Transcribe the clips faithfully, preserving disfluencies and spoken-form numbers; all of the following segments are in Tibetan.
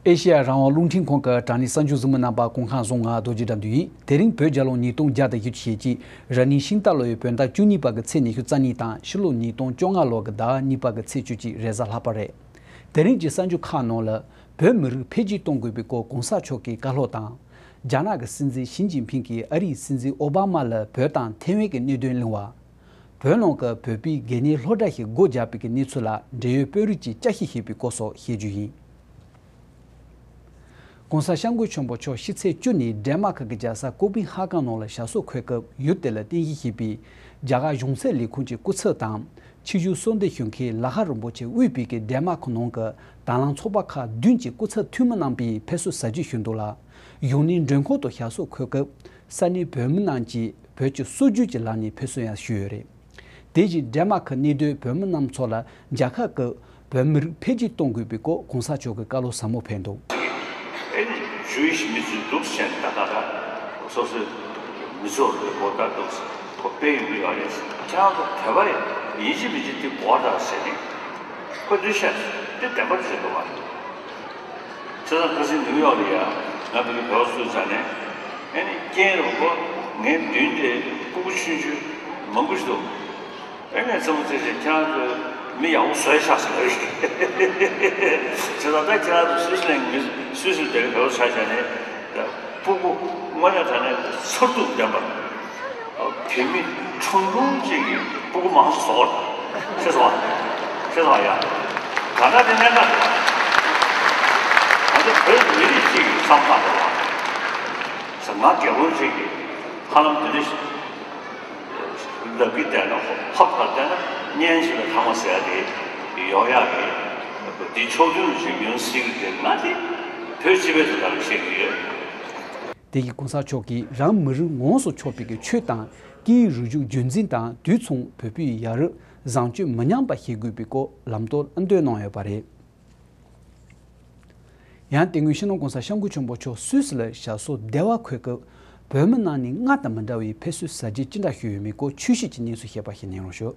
ཨེ་ཤེ་ཡ་རང་དབང་རླུང་འཕྲིན་ཁང་གི་དྲ་གནས་གསར་འགྱུར་གཟིགས་མོ་རྣམ་པ་སྐུ་ཁམས་བཟང་། ང་རྡོ་རྗེ་དགྲ་འདུལ་ཡིན། དེ་རིང་བོད་རྒྱལ་ལོ་ཉིས་སྟོང་བརྒྱ་དང་བཞི་བཅུ་ཞེ་གཅིག་ར་ནི་ཤིང་རྟ་ལོའི་བོད་ཟླ་བཅུ་གཉིས་པ་གི་ཚེས་ཉི་ཤུ་རྩ་གཉིས་དང་ཕྱི་ལོ་ཉིས་སྟོང་བཅོ་ལྔ་ལོ་གི་ཟླ་གཉིས་པ་གི་ཚེས་བཅུ་གཅིག་རེས་གཟའ་ལྷག་པ་རེད། དེ་རིང་གི་གསར་འགྱུར་ཁག་ནང་ལ། བོད་མི་རིགས་འཕེལ་རྒྱས་གཏོང་དགོས་པའི་སྐོར་གོང་ས་མཆོག་གིས་བཀའ་སློབ་དང་། རྒྱ་ནག་གི་སྲིད་འཛིན་ཞི་ཅིན་ཕིང་གིས་ཨ་རིའི་སྲིད་འཛིན་ཨོ་བྷ་མ་ལ་བོད་དང་ཐའེ་ཝན་གྱི་གནད་དོན་གླེང་བ། བོད་ནང་གི་བོད་པའི་དགོན་གནས་སློབ་གྲྭ་ཞིག་སྒོ་བརྒྱབ་པའི་གནས་ཚུལ་ལ་འབྲེལ་ཡོད་དཔོན་རིགས་ཀྱིས་བསྐྱར་ཞིབ་བྱས་པའི་སྐོར་སོགས་བཤད་རྒྱུ་ཡིན། གོང་ས་སྐྱབས་མགོན་ཆེན་པོ་མཆོག་ཕྱི་ཚེས་བཅུ་ནས་ཌེན་མཱརྐ་གི་རྒྱལ་ས་ཀོ་པེན་ཧ་གན་ནང་ལ་ཞབས་སོར་འཁོད་སྐབས་ཡུལ་དེ་ལ་རྟེན་གཞི་བྱས་པའི་རྒྱ་གར་གཞུང་ཚབ་ལས་ཁུངས་ཀྱི་སྐུ་ཚབ་དང་ཆིབས་བསྒྱུར་གསོལ་འདེབས་ཞུ་མཁན་ལ་ཧ་རིན་པོ་ཆེ་དབུས་པའི་གི་ཌེན་མཱརྐ་ནང་གི་དྭང་བླངས་ཚོགས་པ་ཁག་བདུན་གྱི་སྐུ་ཚབ་འཐུས་མི་རྣམ་པས་ཕེབས་བསུ་གཟབ་རྒྱས་ཞུས་འདུག་ལ། གཞུང་གནས་མགྲོན་ཁང་དུ་ཞབས་སོར་འཁོད་སྐབས་ས་གནས་བོད་མི་རྣམས་ཀྱིས་བོད་ཀྱི་སྲོལ་རྒྱུན་གྱི་ལམ་ནས་ཕེབས་བསུ་ཡང་ཞུས་ཡོད་རེད། དེ་བཞིན་ཌེན་མཱརཀ་གནས་སྡོད་བོད་མི་རྣམས་ཚོ་ལ་རྒྱལ་ཁབ་ཀྱི་བོད་མི་རིགས་འཕེལ་རྒྱས་གཏོང་དགོས་པའི་སྐོར་གོང་ས་མཆོག་གིས་བཀའ་སློབ་ཟབ་མོ་ཕེབས་འདུག། ཨེ་ནི་ཇུ་ཝིཤ་མི་ཚོས་འདུག་བྱས་ནས་ད་ག་ད་སོ་སོའི་མི་ཚོགས་ལ་གོ་བརྡ་འདུག་ཐོབ་པའི་ཡོང་གི་ཡོད་རེད། ཁྱེད་རང་ཚོ་བོད་པ་ཡིན་གཅིག་མིན་གཅིག་དེ་གོ་བརྡ་ཟེར་ནས་ཁོ་འདུག་བྱས་དེ་བདེན་པ་རེད་འདུག་བ། བྱས་ཙང་ཁ་སང་ནིའུ་ཡོག་ལ་ཡ་ང་ཕ་གི་བོད་སུ་ཟ་ནས་ཨེ་ནི་རྐྱེན་རོགས་པ་ངའི་མདུན་དེ་སྤུ་གུ་ཆུང་ཆུང་མང་པོ་ཞིག་འདུག། ཨེ་ནས་ཚང་མ་ཚེ་ཚེ་ཁྱེད་རང་ཚོ་མི་ཡག་པོ་བཟོས་ཤག་ཟེར་བ་རེད། བྱས་ཙང་ད་ཁྱེད་རང་ཚོ་སུད་སི་ལན་མི་སུད་སི་དེ་རིང་བོད་ཆ་བཞག་ནས་སྤུ་གུ་དངོས་གནས་དྲང་གནས་མཚར་སྡུག་ལྡན་པ་བོད་མི་ཁྲུང་ཁྲུང་ཅིག་གིས་སྤུ་གུ་མང་ཙམ་བཟོ་བ་ཤེས་སོང་བ། ཤེས་སོང་བ་ཡ། ད་ལྟ་དེ་གནད་འགག་རེད། ང་ཚོ་བོད་མི་རིགས་གཅིག་གི་བསམ་བློ་འདྲ་བ་ཟེར། ང་རྒྱལ་པོ་ཅིག་གིས་ཧ་ལམ་དེ་འདྲ་ཞིག་ལབ་ཀྱི་བསྡད་ན་ཧོབ་ཧོབ་ལ་བསྡད་ན་གཉེན་ཞིག་ལ་ཐ་མ་ཟེར་ཡ་དེ་ཡོང་ཡག་གི་འདི་ཕྱོགས་མཐུན་ཞིག་ཡོང་སྲིད་ཀྱི་རེད། ང་དེ་བོད་སྤྱི་པའི་དོན་དག་ལ་བཤད་ཀྱི་ཡོད། དེ་ཡིས་གོང་ས་མཆོག་གིས་རང་མི་རིགས་ངོས་སུ་ཕྱོགས་པའི་གི་ཆོས་དང་སྐད་ཡིག་རིག་གཞུང་རྒྱུན་འཛིན་དང་དུས་མཚུངས་བོད་པའི་ཡ་རབས་བཟང་སྤྱོད་མི་ཉམས་པ་བྱེད་དགོས་པའི་སྐོར་ལམ་སྟོན་ཨ་འདོན་གནང་ཡོད་པ་རེད། ཡང་དེ་སྔོན་སྤྱི་ནོར་གོང་ས་སྐྱབས་མགོན་ཆེན་པོ་མཆོག་སུད་སི་ལ་ཞབས་སོར་བདེ་བར་འཁོད་སྐབས་བོད་མི་རྣམས་ནས་སྔར་དང་མི་འདྲ་བའི་ཕེབས་བསུ་གཟབ་རྒྱས་ཅི་འདྲ་ཞུས་ཡོད་མེད་སྐོར་ཆོས་ཞིབ་ཀྱི་གནས་ཚུལ་བཤད་པ་ཞིག་གནང་རོགས་ཞུ།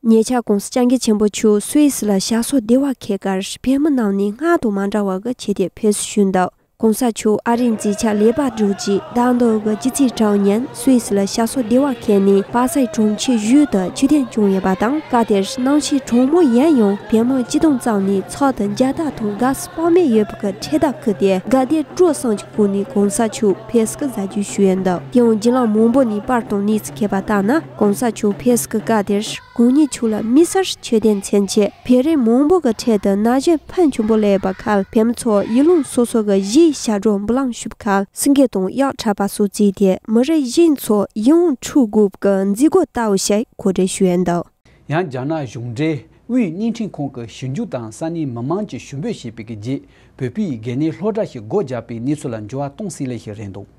ཉེ་ཆར་གོང་ས་སྐྱབས་མགོན་ཆེན་པོ་མཆོག་སུད་སི་ལ་ཞབས་སོར་བདེ་བར་འཁོད་སྐབས་བོད་མི་རྣམས་ནས་སྔར་དང་མ་འདྲ་བ་གི་ཆེད་དུ་ཕེབས་བསུ་ཞུས་འདུག། གོང་ས་མཆོག་ཨ་རིའི་མཛད་འཆར་ལེགས་པར་གྲུབ་རྗེས་ཟླ་འདིའི་གི་སྤྱི་ཚེས་དྲུག་ཉིན་སུད་སི་ལ་ཞབས་སོར་བདེ་བར་འཁོད་ནས་པ་སེ་གྲོང་ཁྱེར་བཞུགས་དུ་ཆོས་དོན་སྐྱོང་ཡོད་པ་དང་། སྐབས་དེར་གནམ་གཤིས་གྲང་མོ་ཡིན་ཡང་བོད་དམག་སྤྱི་བཏང་བརྩམས་ནས་ཚོགས་འདུ་མཇལ་དར་དང་དགའ་བསུ་དཔག་མེད་ཡོད་པ་གི་འཕྲེད་དར་བཀོད་དེ་དགའ་དད་སྤྲོ་གསུམ་གྱི་སྒོ་ནས་གོང་ས་མཆོག་ཕེབས་བསུ་གི་གཟབ་རྒྱས་ཞུས་ཡོད་འདུག། དེ་ཡང་བརྒྱུད་ལམ་མང་པོ་ནས་པར་དང་གནས་ཚུལ་ཁྱབ་པ་ལྟར་ན། གོང་ས་མཆོག་ཕེབས་བསུ་གི་སྐབས་དེར་གང་ཉིད་མཆོག་ལ་དམིགས་བསལ་མཆོད་རྟེན་མཚོན་ཆེད་བོད་རིགས་མང་པོ་གི་ཁྲོད་དུ་ན་གཞོན་ཕོན་ཆེན་པོ་སླེབས་པ་ཁར་བོད་མི་ཚོ་ཡུལ་ལུང་སོ་སོ་གི་གཞིས་ཞབས་བྲོ་འབུམ་ལམ་ཞུ་བ་ཁར་སེང་གེ་དང་གཡག་འཁྲབ་པ་སོགས་བརྩིས་ཏེ་མི་རབས་གཞོན་ཚོ་ཡིད་དབང་འཕྲོག་དགོས་པའི་མཛད་སྒོ་ལྟ་བུ་ཞིག་གོ་སྒྲིག་ཞུས་ཡོད་འདུག། ཡང་རྒྱ་ནག་གཞུང་འབྲེལ་དབུས་བརྙན་འཕྲིན་ཁང་གི་ཞིབ་འཇུག་དང་ས་གནས་མི་མང་གིས་ཞུ་འབོད་བྱས་པའི་རྗེས་བོད་པའི་དགོན་གནས་སློབ་གྲྭ་ཞིག་སྒོ་བརྒྱབ་པའི་གནས་ཚུལ་ལ་འགྱུར་བ་གཏོང་སྲིད་ལས་ཤིག་རེད་འདུག།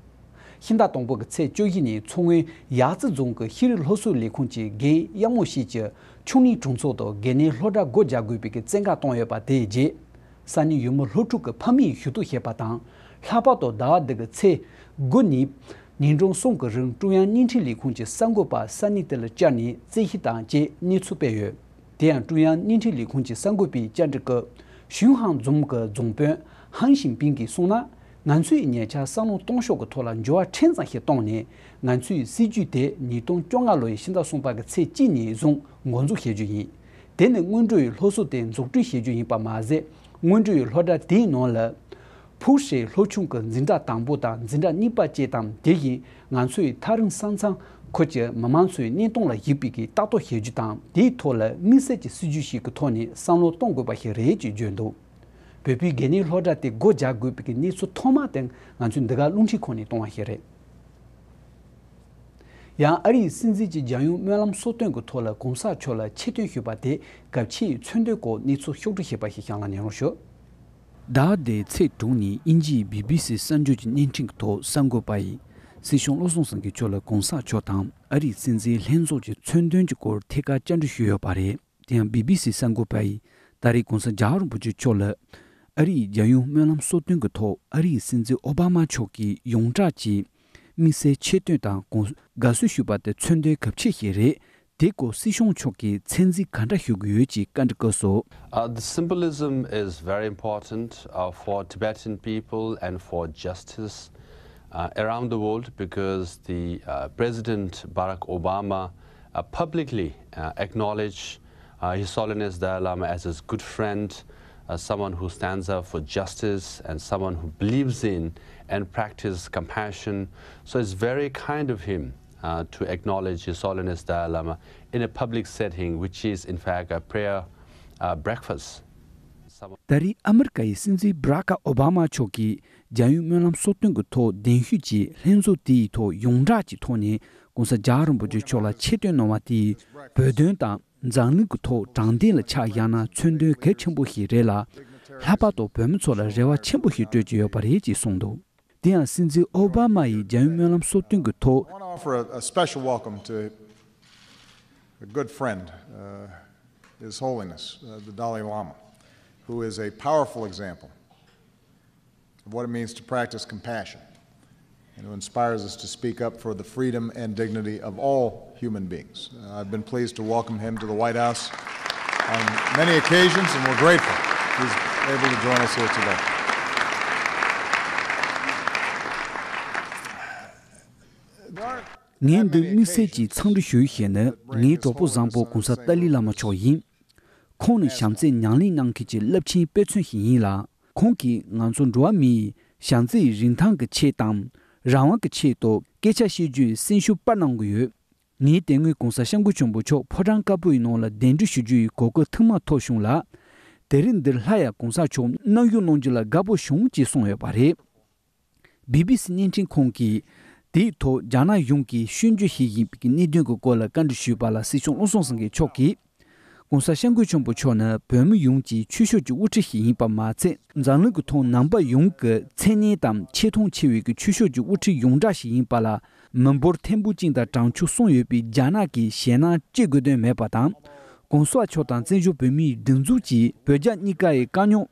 ཕྱི་ཟླ་དང་པོ་གི་ཚེས་བཅུ་བཞི་ཉིན་མཚོ་སྔོན་ཡ་རྩེ་རྫོང་གི་ཤེས་རིག་སློབ་གསོའི་ལས་ཁུངས་ཀྱིས་རྒན་གཡང་མོ་ཤེས་ཀྱི་ཆུང་གཉེར་གྲོང་ཚོ་དུ་དགོན་གནས་སློབ་གྲྭ་སྒོ་རྒྱག་དགོས་པའི་བཙན་བཀའ་བཏང་ཡོད་པ་དེའི་རྗེས། ས་གནས་ཡུལ་མི་སློབ་ཕྲུག་གི་ཕ་མས་ཞུ་གཏུག་བྱས་པ་དང་། ལྷག་པར་དུ་ཟླ་བ་འདི་གི་ཚེས་དགུ་ཉིན་ཉིན་གྲངས་གསུམ་གྱི་རིང་ཀྲུང་དབྱང་བརྙན་འཕྲིན་ལས་ཁུངས་ཀྱི་གསར་འགོད་པ་ས་གནས་དེ་ལ་བཅར་ནས་རྩོད་གཞི་དང་བཅས་གནས་ཚུལ་སྤེལ་ཡོད། དེ་ཡང་ཀྲུང་དབྱང་བརྙན་འཕྲིན་ལས་ཁུངས་ཀྱི་གསར་འགོད་པས་བཅར་འདྲི་སྐབས་ཞུན་ཧང་རྫོང་གི་རྫོང་དཔོན་ཧང་ཞིན་པིང་གིས་གསུངས་ན། ང་ཚོས་ཉེ་ཆར་བསམ་བློ་གཏོང་ཕྱོགས་ཀྱི་ཐོག་ལ་འགྱུར་བ་ཕྲན་ཙམ་ཞིག་བཏང་ནས། ང་ཚོའི་སྲིད་ཇུས་དེ་ཉིས་སྟོང་བཅོ་ལྔ་ལོ་ཡི་ཕྱི་ཟླ་གསུམ་པ་གི་ཚེས་གཅིག་ཉིན་བཟུང་འགོ་འཛུགས་བྱེད་རྒྱུ་ཡིན། དེ་ནི་སྔོན་འགྲོ་ཡི་སློབ་གསོ་དེ་འཛུགས་སྐྲུན་བྱེད་རྒྱུ་ཡིན་པ་མ་ཟད། སྔོན་འགྲོ་ཡི་སློབ་གྲྭ་དེའི་ནང་ལ་ཕུའུ་ཧྲེ་སློབ་ཆུང་གི་འཛིན་གྲྭ་དང་པོ་དང་འཛིན་གྲྭ་གཉིས་པ་བཅས་དང་། དེ་བཞིན་ང་ཚོའི་ཐག་རིང་ས་མཚམས་ཁུལ་གྱི་མི་མང་ཚོའི་གནས་སྟངས་ལ་གཞིགས་པའི་གི་ལྟ་རྟོག་བྱེད་རྒྱུ་དང་། དེའི་ཐོག་ལ་དམིགས་བསལ་གྱི་སྲིད་ཇུས་ཤིག་གི་ཐོག་ནས་བསམ་བློ་གཏོང་དགོས་པ་ཞིག་རེད་ཅེས་བརྗོད་འདུག། བོད་པའི་དགོན་གནས་སློབ་གྲྭ་དེ་སྒོ་རྒྱག་དགོས་པའི་གནས་ཚུལ་ཐོག་མ་དེ་ང་ཚོའི་འདི་ག་རླུང་འཕྲིན་ཁང་ནས་བཏང་བ་ཞིག་རེད། ཡང་ཨ་རིའི་སྲིད་འཛིན་གྱི་རྒྱལ་ཡོངས་སྨོན་ལམ་གསོལ་སྟོན་གྱི་ཐོག་ལ་གོང་ས་མཆོག་ལ་ཆེ་བསྟོད་ཞུས་པ་དེ་གལ་ཆེའི་མཚོན་དོན་སྐོར་གནས་ཚུལ་ཕྱོགས་བསྒྲིགས་བྱས་པ་ཞིག་གཤམ་ལ་ཉན་རོགས་ཞུ། ཟླ་འདིའི་ཚེས་དྲུག་ཉིན་དབྱིན་ཇིའི་བི་བི་སི་གསར་འགྱུར་གྱི་བརྙན་འཕྲིན་གྱི་ཐོག་གསར་འགོད་པ་ཡིས་སྲིད་སྐྱོང་བློ་བཟང་སེང་གེ་མཆོག་ལ་གོང་ས་མཆོག་དང་ཨ་རིའི་སྲིད་འཛིན་ལྷན་ཚོགས་ཀྱི་མཚོན་དོན་གྱི་སྐོར་ཐད་ཀར་བཅར་འདྲི་ཞུས་ཡོད་པ་རེད། དེ་ཡང་བི་བི་སི་གསར་འགོད་པ་ཡིས་ད་རེས་གོང་ས་རྒྱལ་བ་རིན་པོ་ཆེ་མཆོག་ལ་ཨ་རིའི་རྒྱལ་ཡོངས་སྨོན་ལམ་གསོལ་སྟོན་གྱི་ཐོག་ཨ་རིའི་སྲིད་འཛིན་ཨོ་བྷ་མ་མཆོག་གིས་ཡོངས་གྲགས་ཀྱི་དམིགས་བསལ་ཆེ་བསྟོད་དང་དགོངས་དགའ་བསུ་ཞུས་པ་དེ་མཚོན་དོན་གལ་ཆེ་ཞིག་རེད། དེའི་སྐོར་སྲིད་སྐྱོང་མཆོག་གིས་ཚད་འཛིན་ག་འདྲ་ཞུ་གི་ཡོད་ཅེས་བཀའ་འདྲི་བཀོད་སོང་། Uh, the symbolism is very important uh, for Tibetan people and for justice uh, around the world because the uh, President Barack Obama uh, publicly uh, acknowledged uh, His Holiness Dalai Lama as his good friend, uh, someone who stands up for justice, and someone who believes in and practices compassion. So it's very kind of him uh, to acknowledge His Holiness Dalai Lama in a public setting, which is in fact a prayer uh, breakfast. ད་རེས་ཨ་མི་རི་ཀ་ཡི་སྲིད་འཛིན་བྷ་རག་ཨོ་བྷ་མ་མཆོག་གིས་རྒྱལ་ཡོངས་སྨོན་ལམ་གསོལ་སྟོན་གྱི་ཐོག་གདན་ཞུས་ཀྱིས་ལྷན་ཚོགས་དེའི་ཐོག་ཡོངས་གྲགས་ཀྱི་ཐོག་ནས་༧གོང་ས་༧རྒྱལ་བ་རིན་པོ་ཆེ་མཆོག་ལ་ཆེ་བསྟོད་གནང་བ་དེས་བོད་དོན་དང་འཛམ་གླིང་གི་ཐོག་དྲང་བདེན་ལ་ཆ་བཞག་ན་མཚོན་དོན་གལ་ཆེན་པོ་ཞིག་རེད་ལ། ལྷག་པར་དུ་བོད་མི་ཚོ་ལ་རེ་བ་ཆེན་པོ་ཞིག་སྤྲོད་ཀྱི་ཡོད་པ་རེད་ཅེས་གསུངས་འདུག་དེ་ཡང་སྲིད་འཛིན་ཨོ་བྷ་མ་ཡིས་རྒྱལ་ཡོངས་སྨོན་ལམ་གསོལ་སྟོན་གྱི་ཐོག I want to offer a, a special welcome to a good friend, uh, His Holiness uh, the Dalai Lama, who is a powerful example of what it means to practice compassion and who inspires us to speak up for the freedom and dignity of all human beings. Uh, I've been pleased to welcome him to the White House on many occasions, and we're grateful he's able to join us here today. ངས་འདི་དམིགས་བསལ་གྱིས་འཚམས་འདྲི་ཞུ་ཡི་ཞེས་ནི་ངའི་གྲོགས་པོ་བཟང་པོ་གོང་ས་ཏཱ་ལའི་བླ་མ་མཆོག་ཡིན། ཁོང་ནི་བྱམས་བརྩེ་ཉམས་ལེན་གནང་མཁན་གྱི་རླབས་ཆེན་དཔེ་མཚོན་ཞིག་ཡིན་ལ། ཁོང་གིས་ང་ཚོ་འགྲོ་བ་མིའི་བྱམས་བརྩེའི་རིན་ཐང་གི་ཆེད་དང་རང་དབང་གི་ཆེད་དུ་སྐད་ཆ་བཤད་རྒྱུའི་སེམས་ཤུགས་སྤར་གནང་གི་ཡོད། ངས་དེ་སྔོན་གོང་ས་སྐྱབས་མགོན་ཆེན་པོ་མཆོག་ཕོ་བྲང་དཀར་པོ་ཡི་ནང་ལ་གདན་འདྲེན་ཞུ་རྒྱུ་ཡི་གོ་སྐབས་ཐེངས་མ་ཐོབ་བྱུང་ལ། དེ་རིང་འདིར་སླར་ཡང་གོང་ས་མཆོག་མནའ་གཞུག་གནང་རྒྱུ་ལ་དགའ་པོ་བྱུང་ཅེས་གསུངས་ཡོད་པ་རེད། བི་བི་སི་བརྙན་འཕྲིན་ཁང་གིས་དེའི་ཐོག་རྒྱ་ནག་གཞུང་གིས་སྐྱོན་བརྗོད་བྱེད་བཞིན་པའི་གནད་དོན་གྱི་སྐོར་ལ་བཀའ་འདྲི་ཞུས་པ་ལ་སྲིད་སྐྱོང་བློ་བཟང་སེང་གེ་མཆོག་གིས། གོང་ས་སྐྱབས་མགོན་ཆེན་པོ་མཆོག་ནི་བོད་མི་ཡོངས་ཀྱི་ཆོས་ཕྱོགས་ཀྱི་དབུ་ཁྲིད་ཞིག་ཡིན་པ་མ་ཚད། འཛམ་གླིང་གི་ཐོག་ནང་པ་ཡོངས་ཀྱི་མཚན་སྙན་དང་ཆེ་མཐོང་ཆེ་བའི་གི་ཆོས་ཕྱོགས་ཀྱི་དབུ་ཁྲིད་ཡོངས་གྲགས་ཤིག་ཡིན་པ་ལ། མི་འབོར་ཐེར་འབུམ་གཅིག་དང་གྲངས་ཆུང་གསུམ་ཡོད་པའི་རྒྱ་ནག་གིས་ཞེད་སྣང་སྐྱེ་དགོས་དོན་མེད་པ་དང་། གོང་ས་མཆོག་དང་བཙན་བྱོལ་བོད་མིའི་སྒྲིག་འཛུགས་ཀྱིས་བོད་རྒྱ་གཉིས་ཀ་ཡི་དཀའ་རྙོག་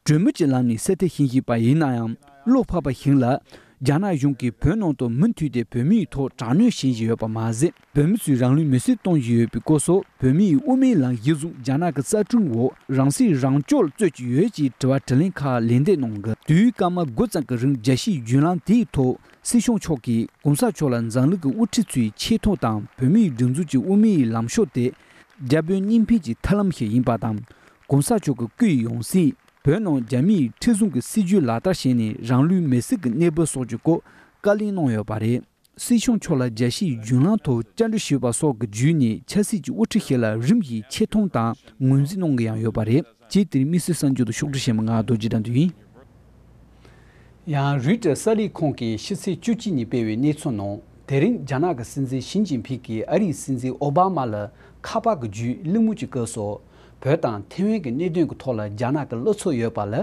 གྲོས་མོལ་གྱི་ལམ་ནས་སེལ་ཐབས་བྱེད་བཞིན་པ་ཡིན་ན་ཡང་། བློ་ཕམ་པ་ཞིག་ལ། རྒྱ་ནག་གཞུང་གིས་བོད་ནང་དུ་མུ་མཐུད་དེ་བོད་མིའི་ཐོག་དྲག་གནོན་བྱེད་བཞིན་ཡོད་པ་མ་ཟད། བོད་མི་ཚོས་རང་ལུས་མེར་སྲེག་གཏོང་བཞིན་ཡོད་པའི་སྐོར་སོགས། བོད་མིའི་དབུ་མའི་ལམ་གཞི་བཟུང་རྒྱ་ནག་གི་རྩ་ཁྲིམས་འོག་རང་སྲིད་རང་སྐྱོང་ལ་རྩོད་ཀྱི་ཡོད་ཅེས་དྲི་བ་དྲིས་ལན་ཁག་ལན་འདེབས་གནང་གི། དུས་སྐར་མ་དགུ་ཙམ་གྱི་རིང་རྒྱལ་སྤྱིའི་བརྒྱུད་ལམ་དེའི་ཐོག་སྲིད་སྐྱོང་མཆོག་གིས་གོང་ས་མཆོག་ལ་འཛམ་གླིང་གི་དབུ་ཁྲིད་ཚོའི་ཆེ་མཐོང་དང་། བོད་མིའི་སྒྲིག་འཛུགས་ཀྱི་དབུ་མའི་ལམ་ཕྱོགས་དེ་རྒྱ་བོད་གཉིས་ཕན་གྱི་ཐབས་ལམ་ཞིག་ཡིན་པ་དང་། གོང་ས་མཆོག་གི་སྐུའི་ཡང་སྲིད། བོད་ནང་རྒྱ་མིའི་ཁྲིམས་བཟུང་གི་སྲིད་བྱུས་ལག་བསྟར་བྱས་ནས་རང་ལུས་མེར་སྲེག་གི་གནས་བབ་སོགས་ཀྱི་སྐོར་བཀའ་ལན་གནང་ཡོད་པ་རེད། སྲིད་སྐྱོང་མཆོག་ལ་རྒྱལ་སྤྱིའི་བརྒྱུད་ལམ་ཐོག་བཅར་འདྲི་ཞུས་པ་སོགས་ཀྱི་བརྒྱུད་ནས་ཆབ་སྲིད་ཀྱི་དབུ་ཁྲིད་ཞིག་ལ་རིམ་བཞིན་ཆེ་མཐོང་དང་ངོས་འཛིན་གནང་གི་ཡང་ཡོད་པ་རེད། ཅེས་དེ་རིང་དམིགས་བསལ་གསར་འགྱུར་དུ་ཕྱོགས་སྒྲིག་བྱས་པ་ང་རྡོ་རྗེ་དགྲ་འདུལ་ཡིན། ཡང་རུའི་ཊར་གསར་ལས་ཁང་གིས་ཕྱི་ཚེས་བཅུ་གཅིག་ཉིན་སྤེལ་བའི་གནས་ཚུལ་ནང་། དེ་རིང་རྒྱ་ནག་གི་སྲིད་འཛིན་ཞི་ཅིན་ཕིང་གིས་ཨ་རིའི་སྲིད་འཛིན་ཨོ་བྷ་མ་ལ་ཁ་པར་གྱི་བརྒྱུད་གླེང་མོལ་གྱི་སྐབས་སུ། བོད་དང་ཐེ་ཝན་གྱི་གནད་དོན་གྱི་ཐོག་ལ་རྒྱ་ནག་གི་བློ་འཚབ་ཡོད་པ་ལ་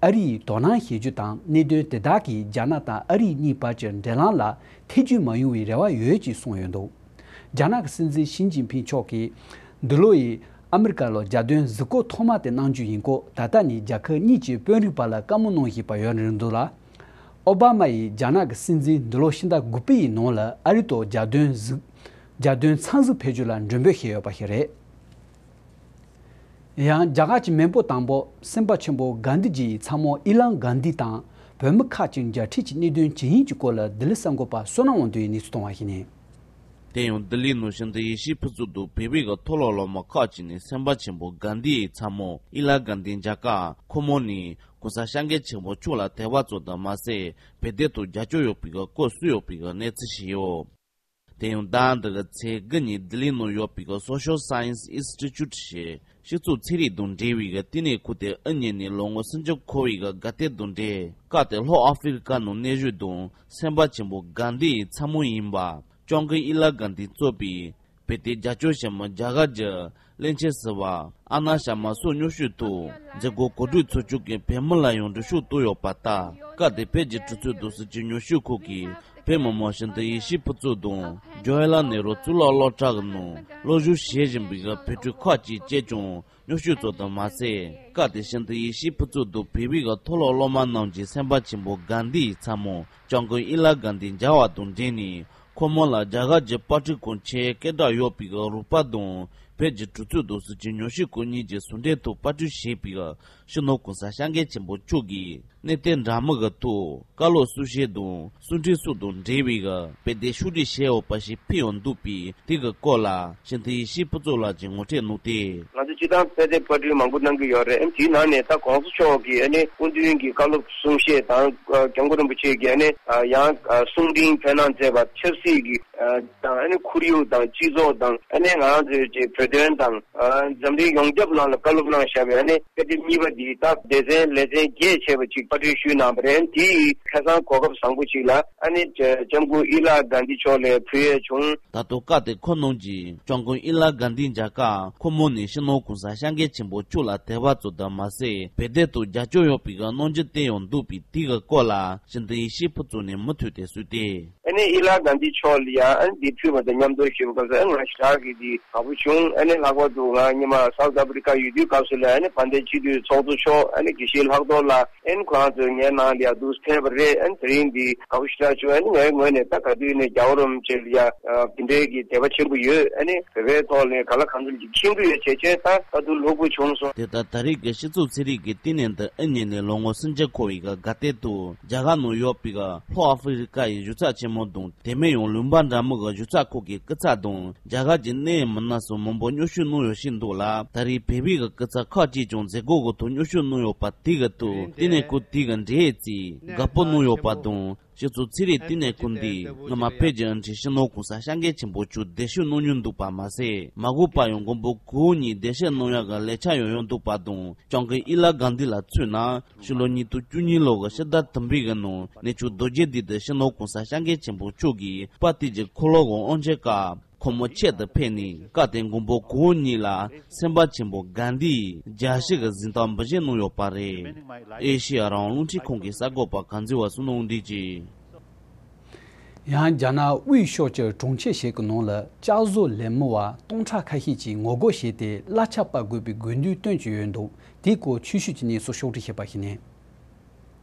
ཨ་རི་ཡིས་དོ་སྣང་བྱེད་རྒྱུ་དང་། གནད་དོན་དེ་དག་གིས་རྒྱ་ནག་དང་ཨ་རི་གཉིས་བར་གྱི་འབྲེལ་ལམ་ལ་ཐེ་ཇུས་མ་ཡོང་བའི་རེ་བ་ཡོད་ཅེས་གསུངས་ཡོད་འདུག་རྒྱ་ནག་གི་སྲིད་འཛིན་ཞི་ཅིན་ཕིང་མཆོག་གིས་འདི་ལོ་ཡི་ཨ་མི་རི་ཀ་ལ་རྒྱལ་དོན་གཟིགས་སྐོར་ཐོག་མ་དེ་གནང་རྒྱུ་ཡིན་སྐོར། ད་ལྟ་ནས་རྒྱལ་ཁབ་གཉིས་ཀྱི་དཔོན་རིགས་བར་ལ་བཀའ་མོལ་གནང་བཞིན་པ་ཡོད་རིང་འདུག་ལ། ཨོ་བྷ་མ་ཡིས་རྒྱ་ནག་གི་སྲིད་འཛིན་འདི་ལོ་ཕྱི་ཟླ་དགུ་པའི་ནང་ལ་ཨ་རི་ཐོག་རྒྱལ་དོན་གཟིགས། རྒྱལ་དོན་འཚམས་གཟིགས་ཕེབས་རྒྱུ་ལ་མགྲོན་འབོད་བྱས་ཡོད་པ་ཞིག་རེད། ཡང་རྒྱ་གར་གྱི་མེས་པོ་དང་པོ་སེམས་དཔའ་ཆེན་པོ་གྷན་དྷི་ཇི་ཡི་ཚ་མོ་ཨི་ལང་གྷན་དྷི་དང་བོད་མི་ཁག་ཅིག་མཇལ་འཕྲད་ཀྱི་གནད་དོན་ཇི་ཡིན་གྱི་སྐོར་ལ་ལྡི་ལི་གསར་འགོད་པ་བསོད་ནམས་དབང་འདུས་ཡིས་གནས་ཚུལ་གཏོང་བ་ཞིག་ཡིན། དེ་ཡང་ལྡི་ལིའི་ནང་ཞི་འདི་ཡེ་ཤུའི་ཕུན་ཚོགས་སྡོད་བོད་པའི་གི་མཐོ་སློབ་སློབ་མ་ཁག་ཅིག་ནས་སེམས་དཔའ་ཆེན་པོ་གྷན་དྷི་ཡི་ཚ་མོ་ཨི་ལ་གྷན་དྷི་མཇལ་ཁ་ཁོ་མོ་ནས་གོང་ས་སྐྱབས་མགོན་ཆེན་པོ་མཆོག་ལ་དད་པ་ཚོགས་དང་མ་ཟད་བོད་དོན་ཐོག་རྒྱབ་སྐྱོར་ཡོད་པའི་གི་སྐོར་གསུངས་ཡོད་པའི་གི་གནས་ཚུལ་ཞིག་ཡོད། དེ་ཡང་ཟླ་འདི་གི་ཚེས་དགུ་ཉིན་ལྡི་ལིའི་ནང་ཡོད་པའི་གི་Social Science Institute ཞེས་སྤྱི་ཚོགས་ཚན་རིག་དང་འབྲེལ་བའི་གི་བསྟི་གནས་ཁུལ་དེ་དབུ་བརྙེས་ནས་ལོ་ངོ་སུམ་ཅུ་འཁོར་བའི་གི་དགའ་དད་དང་འབྲེལ། སྐབས་དེར་ལྷོ་ཨ་ཧྥེ་རི་ཀ་ནང་གནས་བཞུགས་དང་སེམས་དཔའ་ཆེན་པོ་གྷན་དྷི་ཡི་ཚ་མོ་ཡིན་པ་སྐྱབས་མགོན་ཨི་ལ་གྷན་དྷི་གཙོས་པའི་བོད་དོན་རྒྱབ་སྐྱོར་ཞན་མི་རྒྱ་གར་གྱི་བློན་ཆེན་ཟུར་པ་ཨ་ན་ཤར་མ་སོགས་མཉམ་ཞུགས་ཐོག་མཛད་སྒོ་གོ་སྒྲིག་ཚོགས་ཆུང་གིས་བོད་མི་ལ་ཡང་འགྲེལ་བཤད་བཏང་ཡོད་པ་ལྟར། སྐབས་དེར་བོད་ཀྱི་གྲོས་ཚོགས་འདུ་སྲིད་ཀྱི་མཉམ་ཞུགས་ཁང་གིས་བོད་མི་མང་ཞི་འདི་ཡེ་ཤུའི་ཕུན་ཚོགས་དང་ཇོ་ཧར་ལལ་ནེ་རུ་གཙུག་ལག་སློབ་གྲྭ་གི་ནང་སློབ་སྦྱོང་བྱེད་བཞིན་པའི་བོད་ཕྲུག་ཁག་ཅིག་བཅས་ཀྱང་མཉམ་ཞུགས་ཚོགས་དང་མ་ཟད། སྐབས་དེར་ཞི་འདི་ཡེ་ཤུའི་ཕུན་ཚོགས་དང་བོད་པའི་མཐོ་སློབ་སློབ་མ་རྣམས་ཀྱིས་སེམས་དཔའ་ཆེན་པོ་གྷན་དྷི་ཡི་ཚ་མོ་སྐྱབས་མགོན་ཨི་ལ་གྷན་དྷི་མཇལ་བ་དང་འབྲེལ་ནས། ཁོ་མོ་ལ་རྒྱ་གར་གྱི་དཔའ་ཁྲིད་ཁང་ཆེས་སྐད་གྲགས་ཡོད་པའི་རུ་པ་དང་བོད་ཀྱི་གྲུ་ཚུལ་དང་སྲིད་ཀྱི་ཉམས་ཞིབ་ཁང་གཉིས་ཀྱི་ཟུང་འབྲེལ་ཐོག་དཔར་སྐྲུན་བྱས་པའི་སྤྱི་ནོར་གོང་ས་སྐྱབས་མགོན་ཆེན་པོ་མཆོག་གིས་གནས་བརྟན་འདྲ་མིན་གྱི་ཐོག་བཀའ་སློབ་གསུང་བཤད་དང་གསུང་འཕྲིན་སོགས་དང་འབྲེལ་བའི་དཔེ་དེབ་ཕྱོགས་སྒྲིག་བྱས་ཡོད་པ་ཞིག་ཕུལ་ཡང་འདུག་པས། དེ་གི་སྐོར་ལ་སྤྱི་འཐུས་ཡེ་ཤེས་ཕུན་ཚོགས་ལགས་ཀྱིས་ངོ་སྤྲོད་གནང་སྟེ། ང་ཚོ་སྤྱི་བཏང་དཔེ་དེབ་པར་སྐྲུན་མང་པོ་གནང་གི་ཡོད་རེད། དེའི་ནང་ནས་ད་༸གོང་ས་མཆོག་གིས་ཨ་ནི་སྐུ་མདུན་གྱི་བཀའ་སློབ་གསུང་བཤད་དང་༸སྐྱབས་མགོན་རིན་པོ་ཆེ་གིས་ཨ་ནི་ཡང་གསུང་འཕྲིན་ཕེབས་གནང་མཛད་པ་ཆབ་སྲིད་ཀྱི་དང་ཨ་ནི་ཁོར་ཡུག་དང་སྤྱི་ཚོགས་དང་ཨ་ནི་ང་རང་ཚོའི་ཅིག་བོད་དོན་དང་འཛམ་གླིང་ཡོངས་ཁྱབ་ནང་ལ་བཀའ་སློབ་གནང་བཞག་པའི་ཨ་ནི་དཔེ་དེབ་གཉིས་པ་འདི་ད་སྡེ་ཚན་ལེ་ཚན་བརྒྱད་བྱས་པ་ཅིག་པར་སྐྲུན་ཞུས་གནང་བ་རེད། དེ་ཡིས་ཁ་སང་གོ་སྐབས་བཟང་པོ་ཅིག་ལ་ཨ་ནི་ལྕམ་སྐུ་ཨི་ལ་གྷན་དྷི་མཆོག་ལ་ཕུལ་ཡས་བྱུང་། ད་དུང་བཀའ་དེབ་ཁོ་ནང་གི་ལྕམ་སྐུ་ཨི་ལ་གྷན་དྷི་མཇལ་སྐབས་ཁོ་མོ་ནས་སྤྱི་ནོར་གོང་ས་སྐྱབས་མགོན་ཆེན་པོ་མཆོག་ལ་དད་པ་ཙམ་དུ་མ་ཟད་བོད་དོན་དང་རྒྱབ་སྐྱོར་ཡོད་པའི་གི་རྣམ་འགྱུར་བསྟན་ཡོང་འདུག་པས། དེ་གི་སྐོར་ལ་སྤྱི་འཐུས་ཡེ་ཤེས་ཕུན་ཚོགས་ནས་མུ་མཐུད་དེ་གསུངས་ཏེ། ཨ་ནི་ཨི་ལ་གྷན་དྷི་མཆོག་ལ་ཡང་ཨ་ནི་འདི་ཕུལ་བ་དང་མཉམ་དུ་ཞུ་བའི་སྐབས་སུ་ཨ་ནི་ང་ཞེ་དྲག་གི་འདི་དགའ་པོ་བྱུང་། ཨ་ནི་ལྷག་པར་དུ་ང་སྔོན་མ་སའུ་ཐི་ཨ་ཕི་རི་ཀ་ཡོད་དུས་སྐབས་སུ་ལ་ཨ་ནི་དཔལ་ལྡན་སྤྱི་འཐུས་ཚོགས་གཙོ་མཆོག་ཨ་ནི་དགེ་བཤེས་ལྷག་རྡོར་ལགས་ཨ་ནི་ཁོ་རང་ཚོས་ངའི་ནང་ལ་ཡང་འདུག་ཕེབས་པ་རེད། ཨ་ནི་དེ་རིང་འདི་དགའ་པོ་ཞེ་དྲག་བྱུང་། ཨ་ནི་ངའི་ངོས་ནས་ད་ག་དུས་ནས་རྒྱལ་བ་རིན་པོ་ཆེ་ལ་ཡང་འདི་འདྲའི་གི་དད་པ་ཆེན་པོ་ཡོད། ཨ་ནི་བོད་པའི་ཐོག་ནས་གང་ལ་གང་འཚམ་གྱི་མཁྱེན་གྱི་ཡོད་བྱས་བྱས་ད་ད་དུང་ལྷུག་པོ་བྱུང་སོང་། དེ་ལྟར་ད་རེས་ཀྱི་སྤྱི་ཚོགས་ཚན་རིག་གི་བསྟི་གནས་འདི་ཨ་མྱེས་ནས་ལོ་ངོ་སུམ་ཅུ་འཁོར་བའི་གི་དགའ་སྟོན་དུ་རྒྱ་གར་ནང་ཡོད་པའི་གི་ལྷོ་ཨ་ཧྥེ་རི་ཀ་ཡི་གཞུང་ཚབ་ཆེན་མོ་དང་དེ་མིན་ཡང་ལུང་པ་འདྲ་མིན་གྱི་གཞུང་ཚབ་ཁག་གི་སྐུ་ཚབ་དང་རྒྱ་གར་གྱི་གནད་ཡོད་མི་སྣ་སོགས་མང་པོ་མཉམ་ཞུགས་གནང་ཡོད་བཞིན་འདུག་ལ། ད་རེས་བོད་པའི་གི་སྐུ་ཚབ་ཁག་ཅིག་ཀྱང་མཛད་སྒོ་གི་ཐོག་མཉམ་ཞུགས་གནང་ཡོད་པ་དེ་གི་ཐོག་བསྟི་གནས་ཁང་དེ་གི་འབྲེལ་ཡོད་ཚོས་དགའ་སྤོབས་གནང་ཡོད་པ་དང་། སྤྱི་ཚོགས་ཚན་རིག་བསྟི་གནས་ཁང་འདིས་སྔོན་མ་བོད་ཀྱི་ཨ་རིའི་སྤྱི་ནོར་གོང་ས་སྐྱབས་མགོན་ཆེན་པོ་མཆོག་གདན་ཞུ་གནང་མྱོང་འདུག་པ་མ་ཟད། མ་འོངས་པར་ཡང་མགོན་པོ་གང་ཉིད་གདན་ཞུ་གནང་ཡག་གི་ལས་འཆར་ཡང་ཡོད་འདུག་པ་དང་། ལྕམ་སྐུ་ཨི་ལ་གྷན་དྷི་ལ་མཚོན་ན། ཕྱི་ལོ་ཉིས་སྟོང་བཅུ་གཉིས་ལོ་གི་ཕྱི་ཟླ་དང་པོའི་གི་ནང་གནས་མཆོག་རྡོ་རྗེ་གདན་དུ་སྤྱི་ནོར་གོང་ས་སྐྱབས་མགོན་ཆེན་པོ་མཆོག་གིས་དཔལ་དུས་ཀྱི་འཁོར་ལོ་གི་དབང་ཆེན་སྐབས། ཁོ་མོ་ཆེད་དུ་ཕེབས་ནས་སྐབས་དེར་མགོན་པོ་གང་ཉིད་ལ་སེམས་དཔའ་ཆེན་པོ་གྷན་དྷིའི་རྒྱལ་སྲིད་ཀྱི་གཟེངས་རྟགས་འབུལ་བཞེས་གནང་ཡོད་པ་རེད། ཨེ་ཤེ་ཡ་རང་དབང་རླུང་འཕྲིན་ཁང་གི་གསར་འགོད་པ་གངས་འཛིན་པ་བསོད་ནམས་དབང་འདུས་ཀྱིས། ཡང་རྒྱ་ནག་དབུས་ཕྱོགས་ཀྱི་གྲོང་ཁྱེར་ཞིག་གི་ནང་ལ་ལྕགས་བཟོ་ལས་མི་བ་སྟོང་ཕྲག་ཁ་ཤས་ཀྱིས་ངོ་རྒོལ་བྱས་ཏེ་གླ་ཆ་སྤར་དགོས་པའི་དགོས་འདུན་བཏོན་གྱི་ཡོད་འདུག་དེའི་སྐོར་ཆོས་ཞུ་གྱི་གནས་ཚུལ་ཕྱོགས་སྒྲིག་བྱས་པ་ཞིག་ནས།